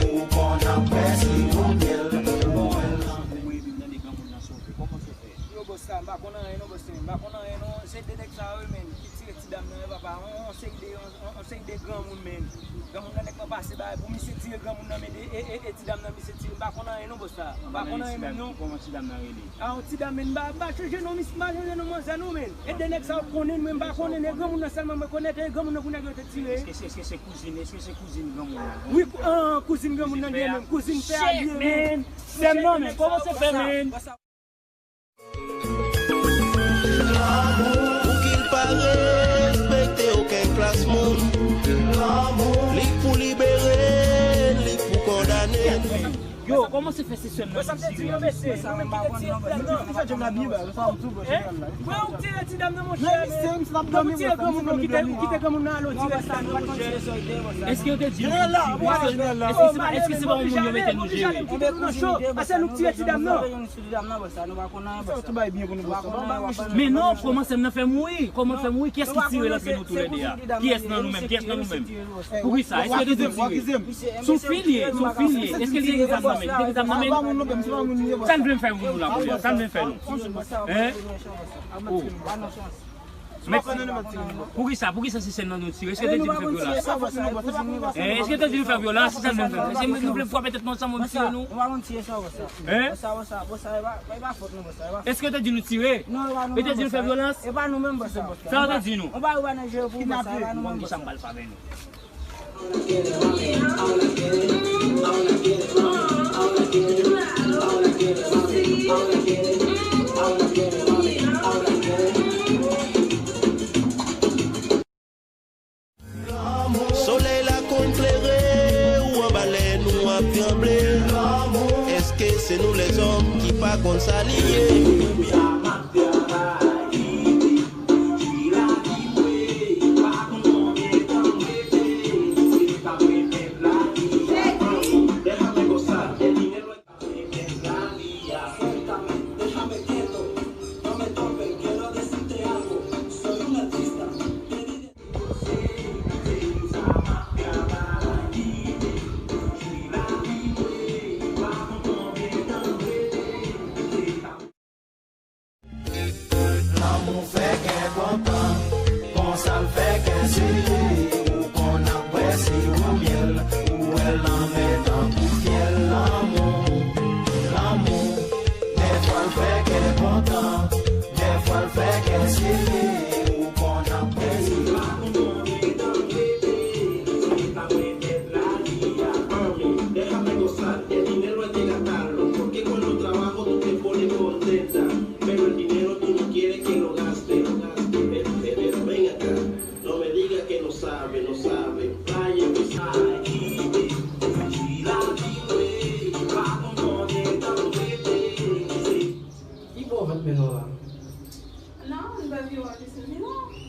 Ou konn ap bwè siwo myèl, ou wè lanmè. Wi, epi m tande granmoun nan sove. Kòman se fè? Yo, bòs la, m pa konn anyen non, bòs la, m pa konn anyen non. Se de nèg sa yo, men, ki tire ti dam nan, papa. On, on seri de, on, on, on seri de granmoun, men. Granmoun nan nèk nan pase bagay pou misye tire granmoun nan, men e, e, e, e ti dam nan misye tire. M pa konn anyen non, bòs la. M pa konn anyen menm non. Kòman ti dam nan rele? A, on ti dam, men, m pa, m pa chonje non, mis, m pa chonje non manzè non, men. E de nèg sa yo konnen, men m pa konnen, e granmoun nan sèlman mwen konèt, e granmoun nan pou nèg yo te tire. Èske, èske, èske se kouzin, èske se kouzin granmoun nan? Wi, kou-, an, kouzin granmoun nan li menm, kouzin pè a li ye, men. Sè m nan, men, kòman se fè, men? Pou ki l pa respekte okenn klas moun. Li k pou libere, li k pou kondane. Yo, kòman se fè se sè m nan ki tire? Mwen, ou tire ti dam nan, monchè. Ou tire granmoun nan, ou kite, ou kite granmoun nan ale, ou tire ti dam nan, monchè. Èske yo te di nou pou tire? Èske, èske se pa, èske se pa yon moun yo mete nou jere? Kite nou nan cho, paske nou k tire ti dam nan. Sou ti dam nan, bòs la, nou pa konn anyen, bòs la. Nou pa konn anyen, bòs la. Men non, kòman sè m nan fè mouri? Kòman l fè mouri? Kiyès ki tire l antre nou toulède a? Kiyès nan nou menm? Kiyès nan nou menm? Poukisa? Èske yo te di nou tire? Sou fil ye, sou fil ye. Èske l te gen zam nan men? Li te gen zam nan men? Sa l vle m fè pou nou la kounye a? Sa l vle m fè nou? Hein? Oh. Mèt, poukisa, poukisa se sè m nan nou tire? Èske te di nou fè vyolans? Eh, èske te di nou fè vyolans? Se sa nou fè. Èske nou vle frape tèt nou ansanm, nou tire nou? Hein? Èske te di nou tire? Yo te di nou fè vyolans? Sa yo te di nou? Bon, kisa m pral fè avè nou? Solèy la konn klere ou anba lè nou ap tranble. Èske se nou lèzòm ki pa konn sa li ye? Lanmou fè kè kontan, konsa l fè kè sere. Ou konn ap bwè siwo myèl, ou wè lanmè tankou fyèl. Lanmou, lanmou, dèfwa l fè kè kontan, dèfwa l fè kè sere. Ou konn ap bwè siwo. Pero el dinero tú no quieres que lo gaste, lo gaste. Pero, pero ven acá, no me digas que no sabe, no sabe. Vaya que sabe. Ki bò vant men nou la? Non, nou pa vye wè ke se men non.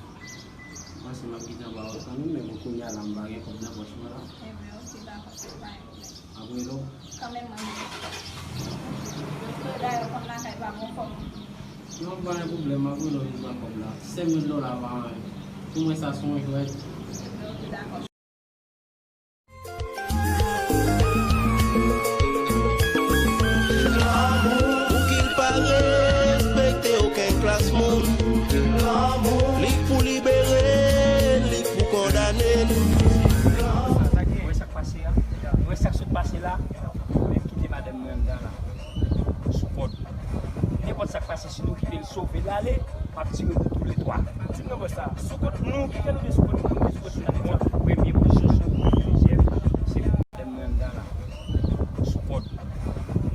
Mwen panse m ap kite anba w kanmenm, men bon, kounye a la, m pa gen kòb nan pòch mwen la. Enben, oke, dakò, se pa yon pwoblèm. M ap rele w. Kanmenm, mwen gen. Doktè, dayè, w konn lakay pa bon fòm. Non, pa gen pwoblèm, m ap rele w jis nan kòb la. Senk mil dola pa anyen. Pou mwen, sa se yon jwèt. Enben, oke, dakò. Pou ki l pa respekte okenn klas moun. Li k pou libere n, li k pou kondane n. Ou wè sa k pase a? Ou wè sa k sot pase la? Ou menm kite madanm mwen anndan la. Sou kont. Nenpòt sa k pase, si nou kite l sove l ale, m ap tire nou toulètwa. Di m non, bòs, sa sou kont nou, kite nou de sou kont nou, nou de sou kont nou. Premye pozisyon sou kont dezyèm, se madanm mwen anndan la. Sou kont.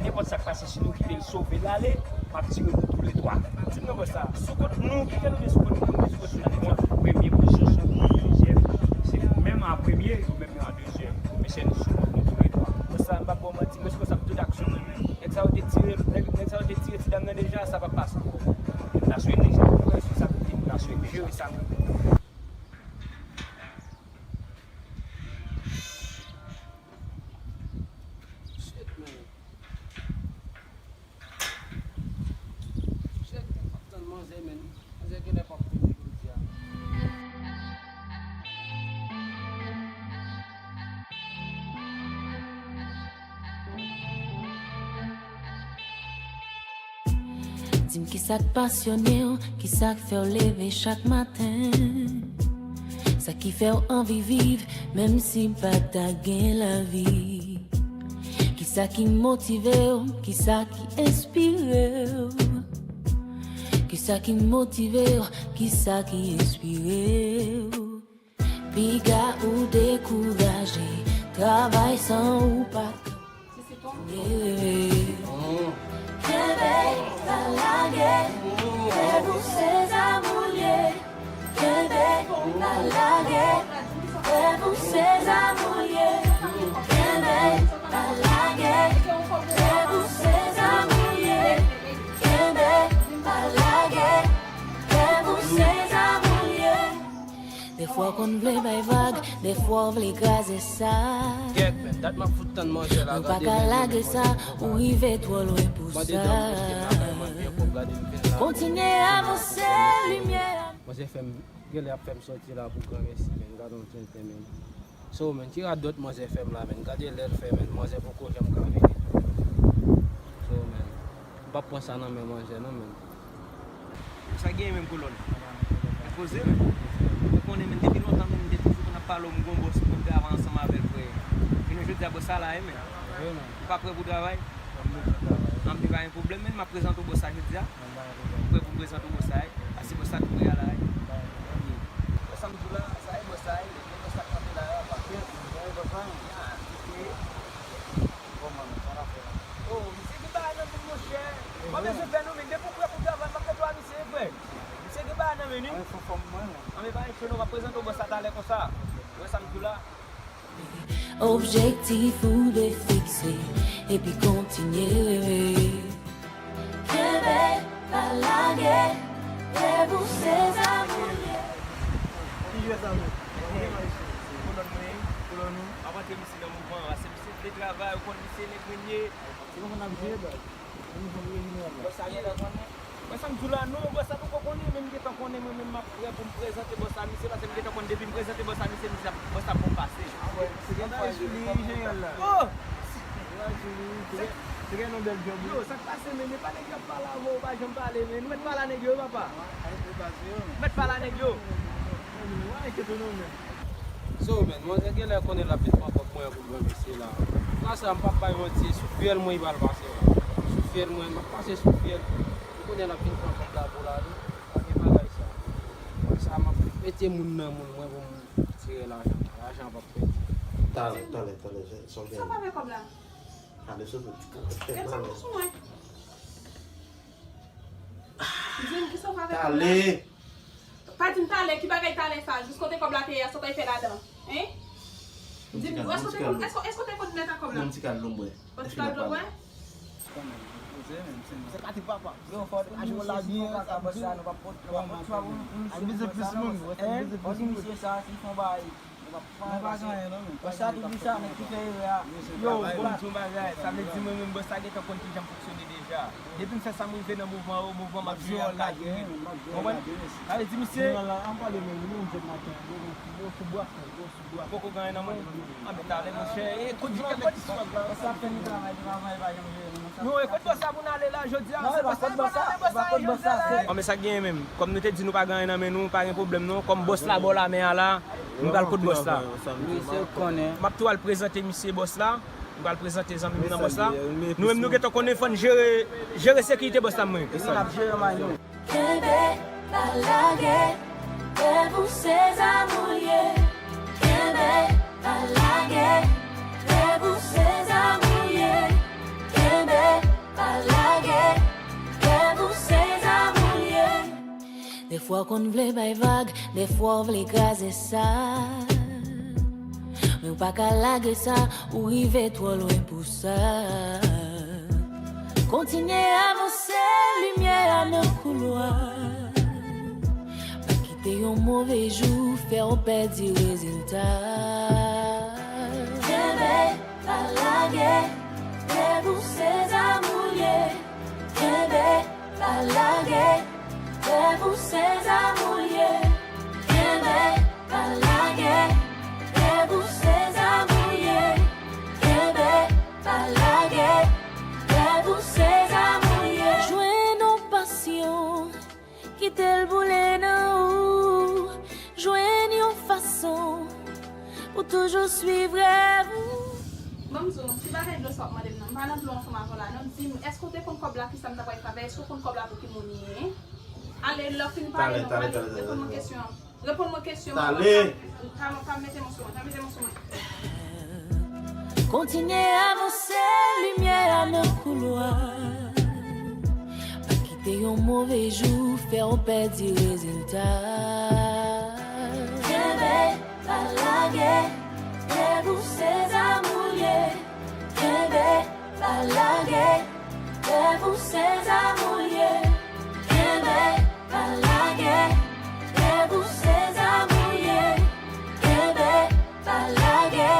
Nenpòt sa k pase, si nou kite l sove l ale, m ap tire nou toulètwa. Di m non, bòs, sa sou kont nou, kite nou de sou kont nou, nou de sou kont nou. Premye pozisyon sou kont dezyèm, se nou menm an premye, yo menm yo an dezyèm. Mesye, nou sou kont nou toulètwa. Bòs, sa m p ap ba w manti, mesye, konsa m tout aksyon mwen menm. Nèg sa yo te tire, nèg, nèg sa yo te tire ti dam nan deja, sa p ap pase ankò. N ta swete sa. Mwen sou sa kote m ta swete sa. Jere sa mwen. Shit, man. Shit, man. M ap tann manzè, man. Manzè genlè p ap vini jodi a. Di m kisa k pasyone w, kisa k fè w leve chak maten. Sa ki fè w anvi viv, menm si pa ta gen lavi. Kisa ki motive w, kisa ki enspire w. Kisa ki motive w, kisa ki enspire w. Piga ou dekouraje, travay san ou pa kontinye. Kenbe, pa lage, rèv ou se zam ou l ye. Kenbe, pa lage, rèv ou se zam ou l ye. Kenbe, pa lage, rèv ou se zam ou l ye. Kenbe, pa lage, rèv ou se zam ou l ye. Dèfwa w konn vle bay vag, dèfwa w vle kraze sa. Gèt, men, dat m ap fout tann manzè la. Ou pa ka lage sa, ou rive twò lwen pou sa. Kontinye avanse, limyè. Manzè fè m, genlè ap fè m sòti la pou granmèsi, men, gade yon tenten, men. So, men, ki radòt manzè fè m la, men. Gade lè l fè, men. Manzè poko janm ka vini. So, men, m p ap pran sa nan men manzè, non, men. Sa gen menm kolòn. Mwen poze, men. Mwen konnen, men, depi lontan, men, m te toujou konn ap pale w, m gon bòs pou m travay ansanm avè l, frè. Jounen jodi a, bòs sa la, wi, men. Ou pa prè pou travay? M te pa gen pwoblèm, men, m ap prezante w bòs sa jodi a. Ou prè pou m prezante w bòs sa, wi? A se bòs sa k prè a la, wi? Bòs sa m di w la, sa e bòs sa, wi? Bòs sa k kanpe la, wi, apa? Bòs sa, wi. Objektif ou dwe fikse epi kontinye reve. Kenbe, pa lage, leve ou se zanmi. Ki jwèt sa menm? Kolòn mwen. Kolòn ou? M ap antre misye nan mouvman an, paske misye vle travay, ou konn misye nèg mwen ye. Se konsa n ap jwe, baz. Bòs la gentan konnen. Mwen sa m di w la, non, bòs la poko konnen, men m gentan konnen, mwen menm m ap prè pou m prezante bòs la misye, paske m gentan konn depi m prezante bòs la misye, misye ap, bòs la ap bon pase. Anba jili, jeneral la. Oh! Anba jili, se gen, se gen yon bèl djòb, wi. Yo, sa k pase, men, men pa nèg yo ap pale avè w, ou pa janm pale, men. Nou mèt pale a nèg yo, wi, papa. Nou mèt pale a nèg yo. Wè, enkyete w non, men. So, men, mwen genlè konnen l ap vin pran kòb mwen pou l pran mesye la. Sa, sa, m p ap bay manti, e sou fyèl mwen li pral pase la. Sou fyèl mwen, m ap pase sou fyèl. M konnen l ap vin pran kòb la pou l ale. Pa gen bagay sa. Sa, m ap mete moun nan moun mwen pou m tire lajan. Lajan ap ap pèdi. Talè, talè, talè, sa w gen? Sa w fè avè kòb la? Ale sou mwen. Fè malè. Di m, kisa w fè avè kòb la? Talè. Pa di m talè, ki bagay talè sa? Jis kote kòb la te ye a, sa w t al fè ladan? Hein? Di m, èske w te konn, èske, èske w te konn nèt ak kòb la? Yon ti kal lonbwè. Yon ti kal lonbwè? Se pati papa. Yo, fò nou misye si fon kaka bòs la, nou p ap pot, nou p ap pot twa pou nou misye. Fò nou misye sa, si fon bay. Nou pa gen anyen non, men. Bòs la tou di sa, nèg ki fè erè a. Yo, bon, m di w yon bagay, sa vle di mwen menm bòs la gentan konn kijan m fonksyone deja. Depi m fè sa, m rive nan mouvman yo, mouvman m ap jwe a ka jwe. Konprann? Sa vle di misye. Poko gen anyen nan men w. Anben talè, monchè, e kote, kote, kote. Bòs la fè nou travay, travay, travay, pa janm jere nou. Non, e kote bòs la pou n ale la, jodi a? Non, e pa kot bòs la, e pa kot bòs la, se. Anben sa k genyen menm. Kòm nou te di nou pa gen anyen nan men nou, pa gen pwoblèm non. Kòm bòs la ba w lamen a la, nou pral kot bòs la. Misye konnen. M ap tou al prezante misye bòs la. M pral prezante zanmi m nan bòs la. Nou menm nou gentan konnen fò n jere, jere sekirite bòs la mwen. Epi n ap jere may nou. Kenbe, pa lage, leve ou se zanmi w ye. Kenbe, pa lage, leve ou se zanmi w ye. Kenbe, pa lage, leve ou se zanmi w ye. Dèfwa w konn vle bay vag, dèfwa w vle kraze sa. Men w pa ka lage sa, ou rive twò lwen pou sa. Kontinye avanse, limyè a nan koulwa. Pa kite yon move jou fè w pèdi rezilta. Kenbe, pa lage, leve ou se zanmi w ye. Kenbe, pa lage, leve ou se zanmi w ye. Kenbe, pa lage, leve ou se zanmi w ye. Kenbe, pa lage, leve ou se zanmi w ye. Jwenn yon pasyon, kite l boule nan ou. Jwenn yon fason pou toujou swiv rèv ou. Ban m di w, ti bagay dlo sa w ap mande m nan, m pa nan dlo ansanm avè w la non. Di m, èske w te konn kòb la, kisa m ta pral fè avè l? Èske w konn kòb la pou ki moun li ye? Ale, lè w fin pale, non, pale. Reponn mwen kesyon an. Reponn mwen kesyon an. Talè. Pa, pa, pa mete mwen sou mwen. Pa mete mwen sou mwen. Kontinye avanse, limyè a nan koulwa. Pa kite yon move jou fè w pèdi rezilta. Kenbe, pa lage, leve ou se zanmi w ye. Kenbe, pa lage, leve ou se zanmi w ye. Kenbe, pa lage, leve ou se zanmi w ye. Kenbe, pa lage,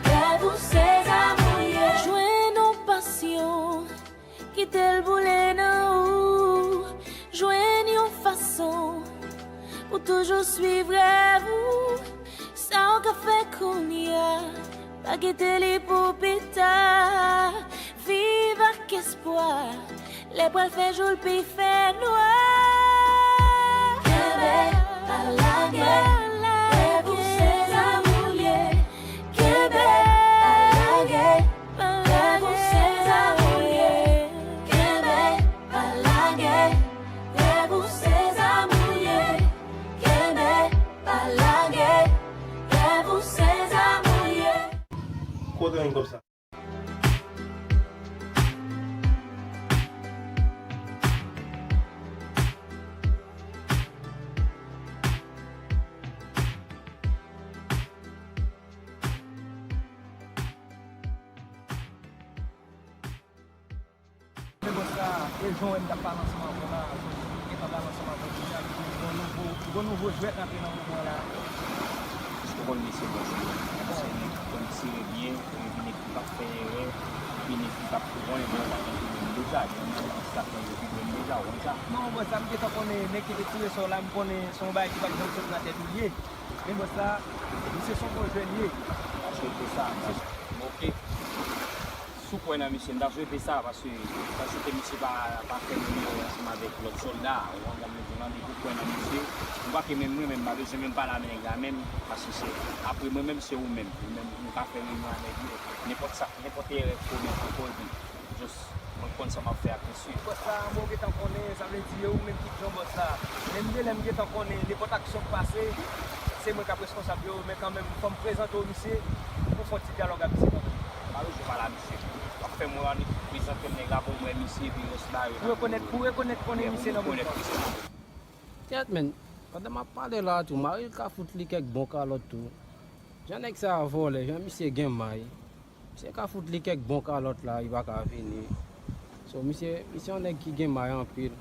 leve ou se zanmi w ye. Jwenn yon pasyon, kite l boule nan ou. Jwenn yon fason pou toujou swiv rèv ou. Sa w ka fè kounye a, pa kite li pou pita. Viv ak espwa, lè pral fè jou l pi fè nwa. Kenbe, pa lage, leve ou se zanmi w ye. Kenbe, pa lage, leve ou se zanmi w ye. Kenbe, pa lage, leve ou se zanmi w ye. Kenbe, pa lage, leve ou se zanmi w ye. Kote w jwenn kòb sa? E jan w wè m t ap pale ansanm avè w la, jan m gentan pale ansanm avè w kounye a, m di w gon nouvo, gon nouvo jwèt antre nan mouvman la. Ou konn misye bòs, misye nèg ki konn tire byen, epi nèg ki p ap fè erè, epi nèg ki p ap, ou konnen, bon, w pa konn ki menm deja, gen yon nan staff mwen yo ki konn deja, ou konn sa. Non, bòs, sa m gentan konnen, nèg ki te tire sò la, m konnen se yon bagay ki pa t janm sot nan tèt ou li ye. Men bòs la, misye se yon bon jèn li ye. Paske se sa, ok. Si w kwè nan misye, m ta swete sa, paske, paske misye pa, pa fè nimewo ansanm avèk lòt sòlda, ou konprann sa m vle di w lan, depi w kwè nan misye, ou pa ke menm mwen menm, m pa bezwen menm pale avè nèg la menm, paske se, apre mwen menm, se ou menm, ou menm, ou ka fè reyinyon avèk yo, nenpòt sa, nenpòt erè k komèt ankò, epi, just, mwen konn sa m ap fè ak misye. Bòs la, mwen gentan konnen, sa vle di, e ou menm ki Jan bòs la. Men m de lè m gentan konnen, nenpòt aksyon k pase, se mwen k ap reskonsab yo, men kanmenm, fò m prezante w misye, pou fè yon ti dyalòg ak misye kanmenm. Pa bezwen pale a misye. W ap fè m wè, annik prezante m nèg la pou m wè misye, epi rès bagay yo. Pou rekonèt, pou rekonèt konnen misye nan mouvman. Kèt, men, pandan m ap pale la tou, mari l ka fout li kèk bon kalòt tou. Jan nèg sa a vòlè, jan misye gen may. Misye ka fout li kèk bon kalòt la, li pa ka vini. So, misye, misye yon nèg ki gen may anpil.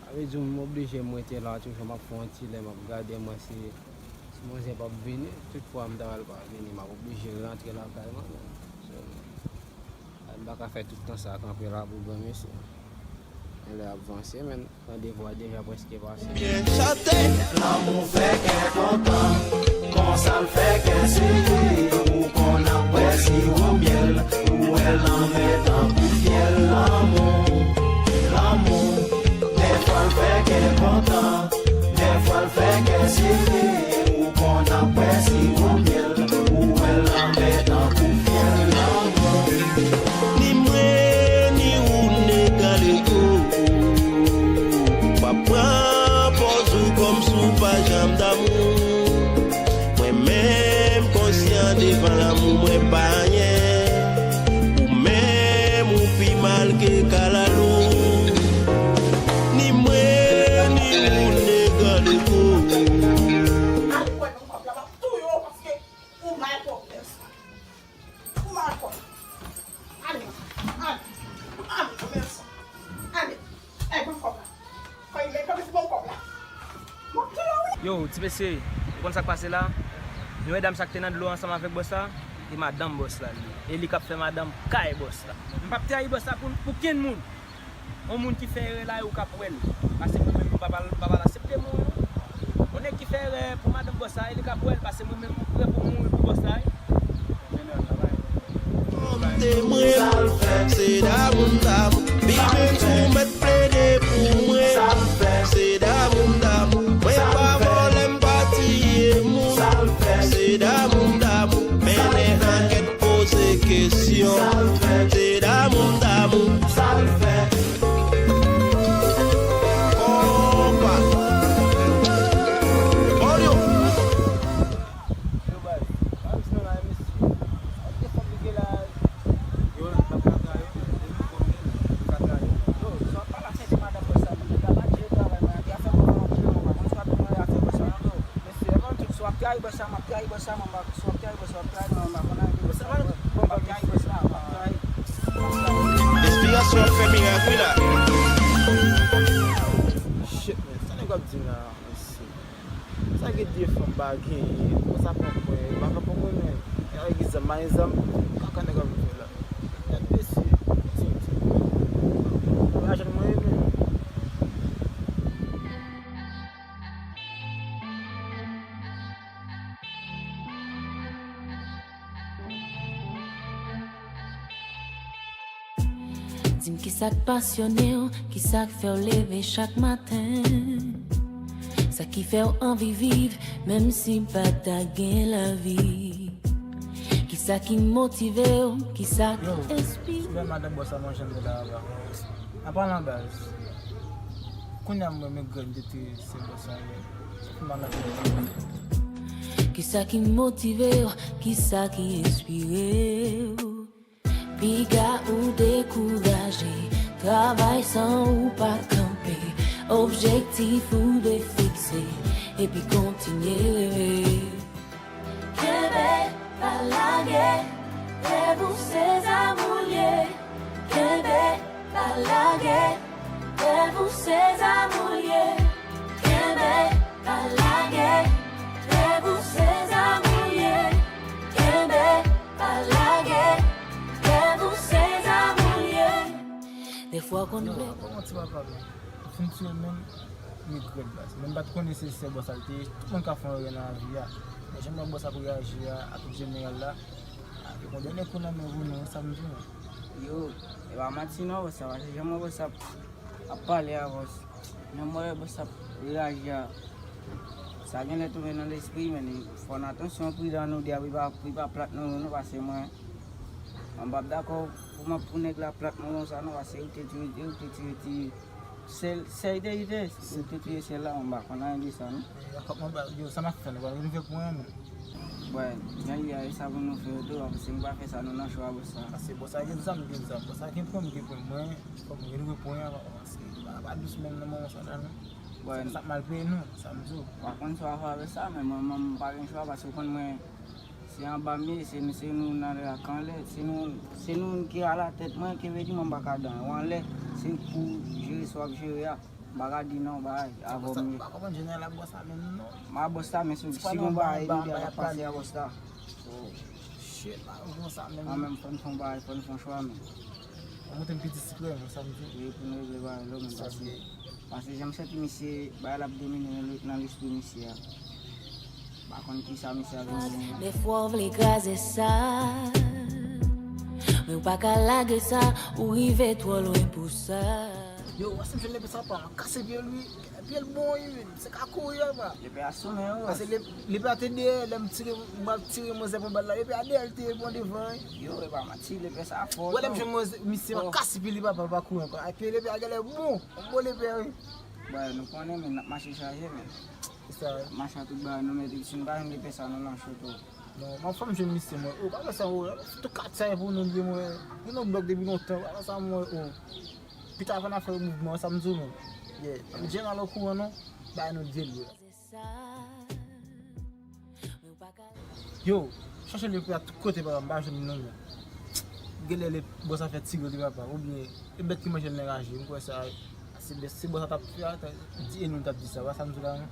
Sa vle di m oblije m rete la toujou, m ap fè yon ti lè, m ap gade mwen si, si manzè p ap vini. Tout fwa m ta wè l pa vini, m ap oblije rantre lakay mwen menm. So, m pa ka fè tout tan sa kanpe la pou granmesi. Men lè ap vanse, men. Randevou a deja prèske pase. Chante! Lanmou fè kè kontan, konsa l fè kè sere. Ou konn ap bwè siwo myèl, ou wè lanmè tankou fyèl. Lanmou, lanmou, dèfwa l fè kè kontan, dèfwa l fè kè sere. Ou konn ap bwè siwo myèl, ou wè lanmè tankou fyèl. Lanmou. Ni mwen, ni ou, n egal ego. W ap pran pòz ou kòmsi w pa janm damou. Mwen menm konsyan devan lanmou mwen pa anyen. Ou menm ou pi mal ke kalalou. Ni mwen, ni ou, n egal ego. Al kwè nan kòb la, m ap touye w paske ou mal kòb, Nelson. Ou mal kòb. Ale, ale, ale, Nelson. Ale, ale, ban m kòb la. Fò y men kanpe si ban m kòb la. M ap touye w, wi. Yo, ti mesye, ou konn sa k pase la? Nou wè dam sa k te nan dlo ansanm avèk bòs la, e madanm bòs la li ye. E li k ap fè madanm kay bòs la. M p ap trayi bòs la pou, pou kenn moun. Yon moun ki fè erè la, ou ka pran l. Paske mwen menm, m pa pral, m pa pral aksepte mwen, non. Yon nèg ki fè erè pou madanm bòs la, e li ka pran l, paske mwen menm, m prè pou mouri pou bòs la, wi. Te mwen, se damou m damou. Bimen tou mèt plede pou mwen. Se damou m damou. Mwen pa vòlè, m pa tiye moun. Se damou m damou. Mennen ankèt, poze kesyon. Se damou m damou. Konpa. Olyo. Yo, baz, pa vin sinon la, mesye. Èske fanm li gen laj? Yo, la, pa ka trayi, men depi konbyen, li ka trayi. Yo, sa w ap pale a sète madanm bòs la, men nèg la pa jere travay, mwen, antre afè mwen, mwen, mwen, mwen, mwen, antre afè bòs la, non, yo. Mesye, e konn tout, si w ap trayi bòs la, m ap trayi bòs la, mwen, m pa, si w ap trayi bòs la, w ap trayi mwen, mwen, m pa konn anyen de bòs la, non. M ap trayi bòs la, m ap trayi. Enspirasyon ap fè mirak, wi, la. Shit, man, sa nèg ap di la, mesye. Sa gen de fanm pa genyen, konsa pran pwen, baka poko men, e a ki zam, pa gen zam, kaka nèg ap fè la. Gad mesye, ti, ti, pa jwenn mwen menm. Di m kisa k pasyone w, kisa k fè w leve chak maten. Sa ki fè w anvi viv, menm si pa ta gen lavi. Kisa ki motive w, kisa ki enspire w. Yo, sou fè madanm bòs la manje m la, la. An palan baz. Kounye a m wè men grenn de te se bòs la ye. Sou fè madanm bòs la. Kisa ki motive w, kisa ki enspire w. Piga ou dekouraje, travay san ou pa kanpe, objektif ou dwe fikse, epi kontinye reve. Kenbe, pa lage, rèv ou se zam ou l ye, kenbe, Pa lage, lèv ou se zam ou l ye. Kenbe, pa lage, lèv ou se zam ou l ye. Kenbe, pa lage, lèv ou se zam ou l ye. Defwa w konn Yo, ble. Kòman ti papa m? Ou fin tiye menm, regrèt baz. Men m pa t konnen se sè bòs la l te ye. Tout moun ka fè yon erè nan lavi a. Men jan m wè bòs ap reyaji a, ak jeneral la, a, yo pran dènye kou nan men pou nou, sa m di nou. Yo, e pa manti non, bòs la, paske jan m wè bòs ap, ap pale a bòs. Jan m wè bòs ap reyaji a, sa genlè tonbe nan lespri, men fò n atansyon, pridan nou di a, pou li pa, pou li pa plat nou, non, paske mwen, mwen p ap dakò pou mwen, pou nèg la plat mwen konsa, non, paske ou te tiye, ou te tiye ti sèl, sèl te ite, ou te tiye sèl la, mwen pa konn anyen de sa, non. Yo, sa n ap fè, nou pa vin fè pou anyen, non. Bwè, jan li a, e sa pou nou fè yo tou, paske si nou pa fè sa, nou nan cho a bòs la. Paske bòs la gen zam, gen zam, bòs la gen pwen, gen pwen, mwen, fò mwen retire pwen an, paske pa, pa dous menm nan moman sa la, non. Bwè, sa, sa mal peye nou, sa m di w. Pa konn sa w ap fè avèk sa, men mwen, mwen, m pa gen chwa, paske w konn mwen, se anba m ye, se, se nou nan lè ak anlè, se nou, se nou ki alatèt mwen, ki vle di mwen m pa ka dan, ou anlè, se pou jere sa w ap jere a. M pa ka di non, bay, avè w m ye. M pa konprann jeneral la bòs la menm non. M a bòs la, men si, si gon bagay nou di a k ap pase a bòs la. Oh, shit, m pa konprann sa menm. Kanmenm, fò n fè yon bagay, fò n fè yon chwa, men. Ou montre m piti sikrè, men sa m di. Wi, pou nou regle bagay la, men paske, paske jan m santi misye, bagay la ap domine nan le-, nan lespri misye a. M pa konn kisa misye ap vin. Defwa w vle kraze sa, men w pa ka lage sa, ou rive twò lwen pou sa. Yo, wè si m jwenn lepè sa pa, m ap kase pye l wi. Pye l bon wi, men se ka kouri papa. Lepè a sou men ou. Paske le-, lepè a te dèyè, lè m tire, m ap tire manzè pran bal la, lepè a dèyè l te pran devan wi. Yo, e pa manti, lepè sa fò. Wè lè m jwenn manzè, misye m ap kase pye li papa, l pa kouri ankò. Ay pye lepè a genlè bon, yon bon lepè wi. Bwè, nou konnen, men n ap mache chaje, men. Se sa wi. N ap mache a tout bagay, nou, men si n pa jwenn lepè sa, nou nan cho tou. Non, m ap fè m jwenn misye mwen. Oh, pa fè sa, oh, tou kat sa e pou nou, li mwen. Nou nan blòk depi lontan, pa fè sa mwen, oh. Pita fè n ap fè mouvman, sa m di w, men. Yeah, m jen al okouran, non. Bagay nou dye l ye. Yo, chache lepè a tout kote, papa, m pa jwenn li non, men. Genlè le bòs la fè tire li, papa, oubyen e bèt ki manje l nan raje, m kwè sa, se bèt, se bòs la t ap fè a, di e nou t ap di sa, pa sa m di w la, non.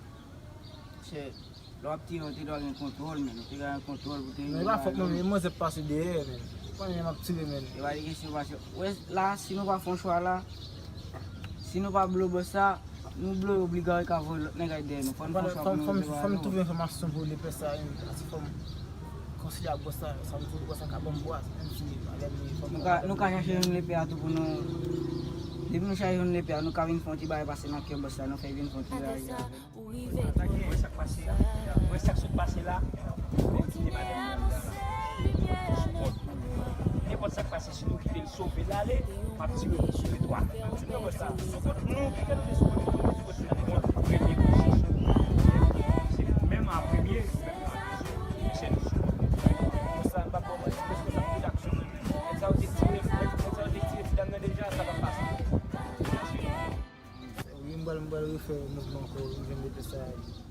Chè, lè w ap tire, ou te dwe gen kontwòl, men ou te gen kontwòl pou te rive. Non, e pa fòt mwen, men manzè pase dèyè, men. Ou konnen m ap tire, men. E pa de kesyon pase. Wè, la, si nou pa fè yon chwa la, si nou pa blo bòs la, nou blo yo, obliga yo ka voye lòt nèg ay dèyè nou. Fò n fè yon chwa pou nou regle bagay yo. Fò m twouve enfòmasyon pou lepè sa, men, paske fò m konseye ak bòs la, sa m di w, bòs la ka ban m bwa, menm si li pa lè m li fò m. Nou ka, nou ka chache youn lepè a tou pou nou, depi nou chache youn lepè a, nou ka vin fè yon ti bagay pase nan kè bòs la, nou fè vin fè yon ti bagay. Ou rive twò lwen. Wè sa k pase a. Wè sa k sot pase la. Kontinye avè sa. Nenpòt sa k pase, si nou kite l sove l ale, m ap tire pou sove twa. Ou konprann sa? Donk, nou, kite nou te sou kote, nou te sou kote la, nou premye kouche. Se menm a premye, se nou sou kote. Konsa, m p ap ba w manti, paske sa m te aksyon. Nèg sa yo te tire, nèg sa yo te tire ti dam nan deja, sa p ap pase. Wi, m pral, m pral refè mouvman ankò, m jwenn lepè sa a.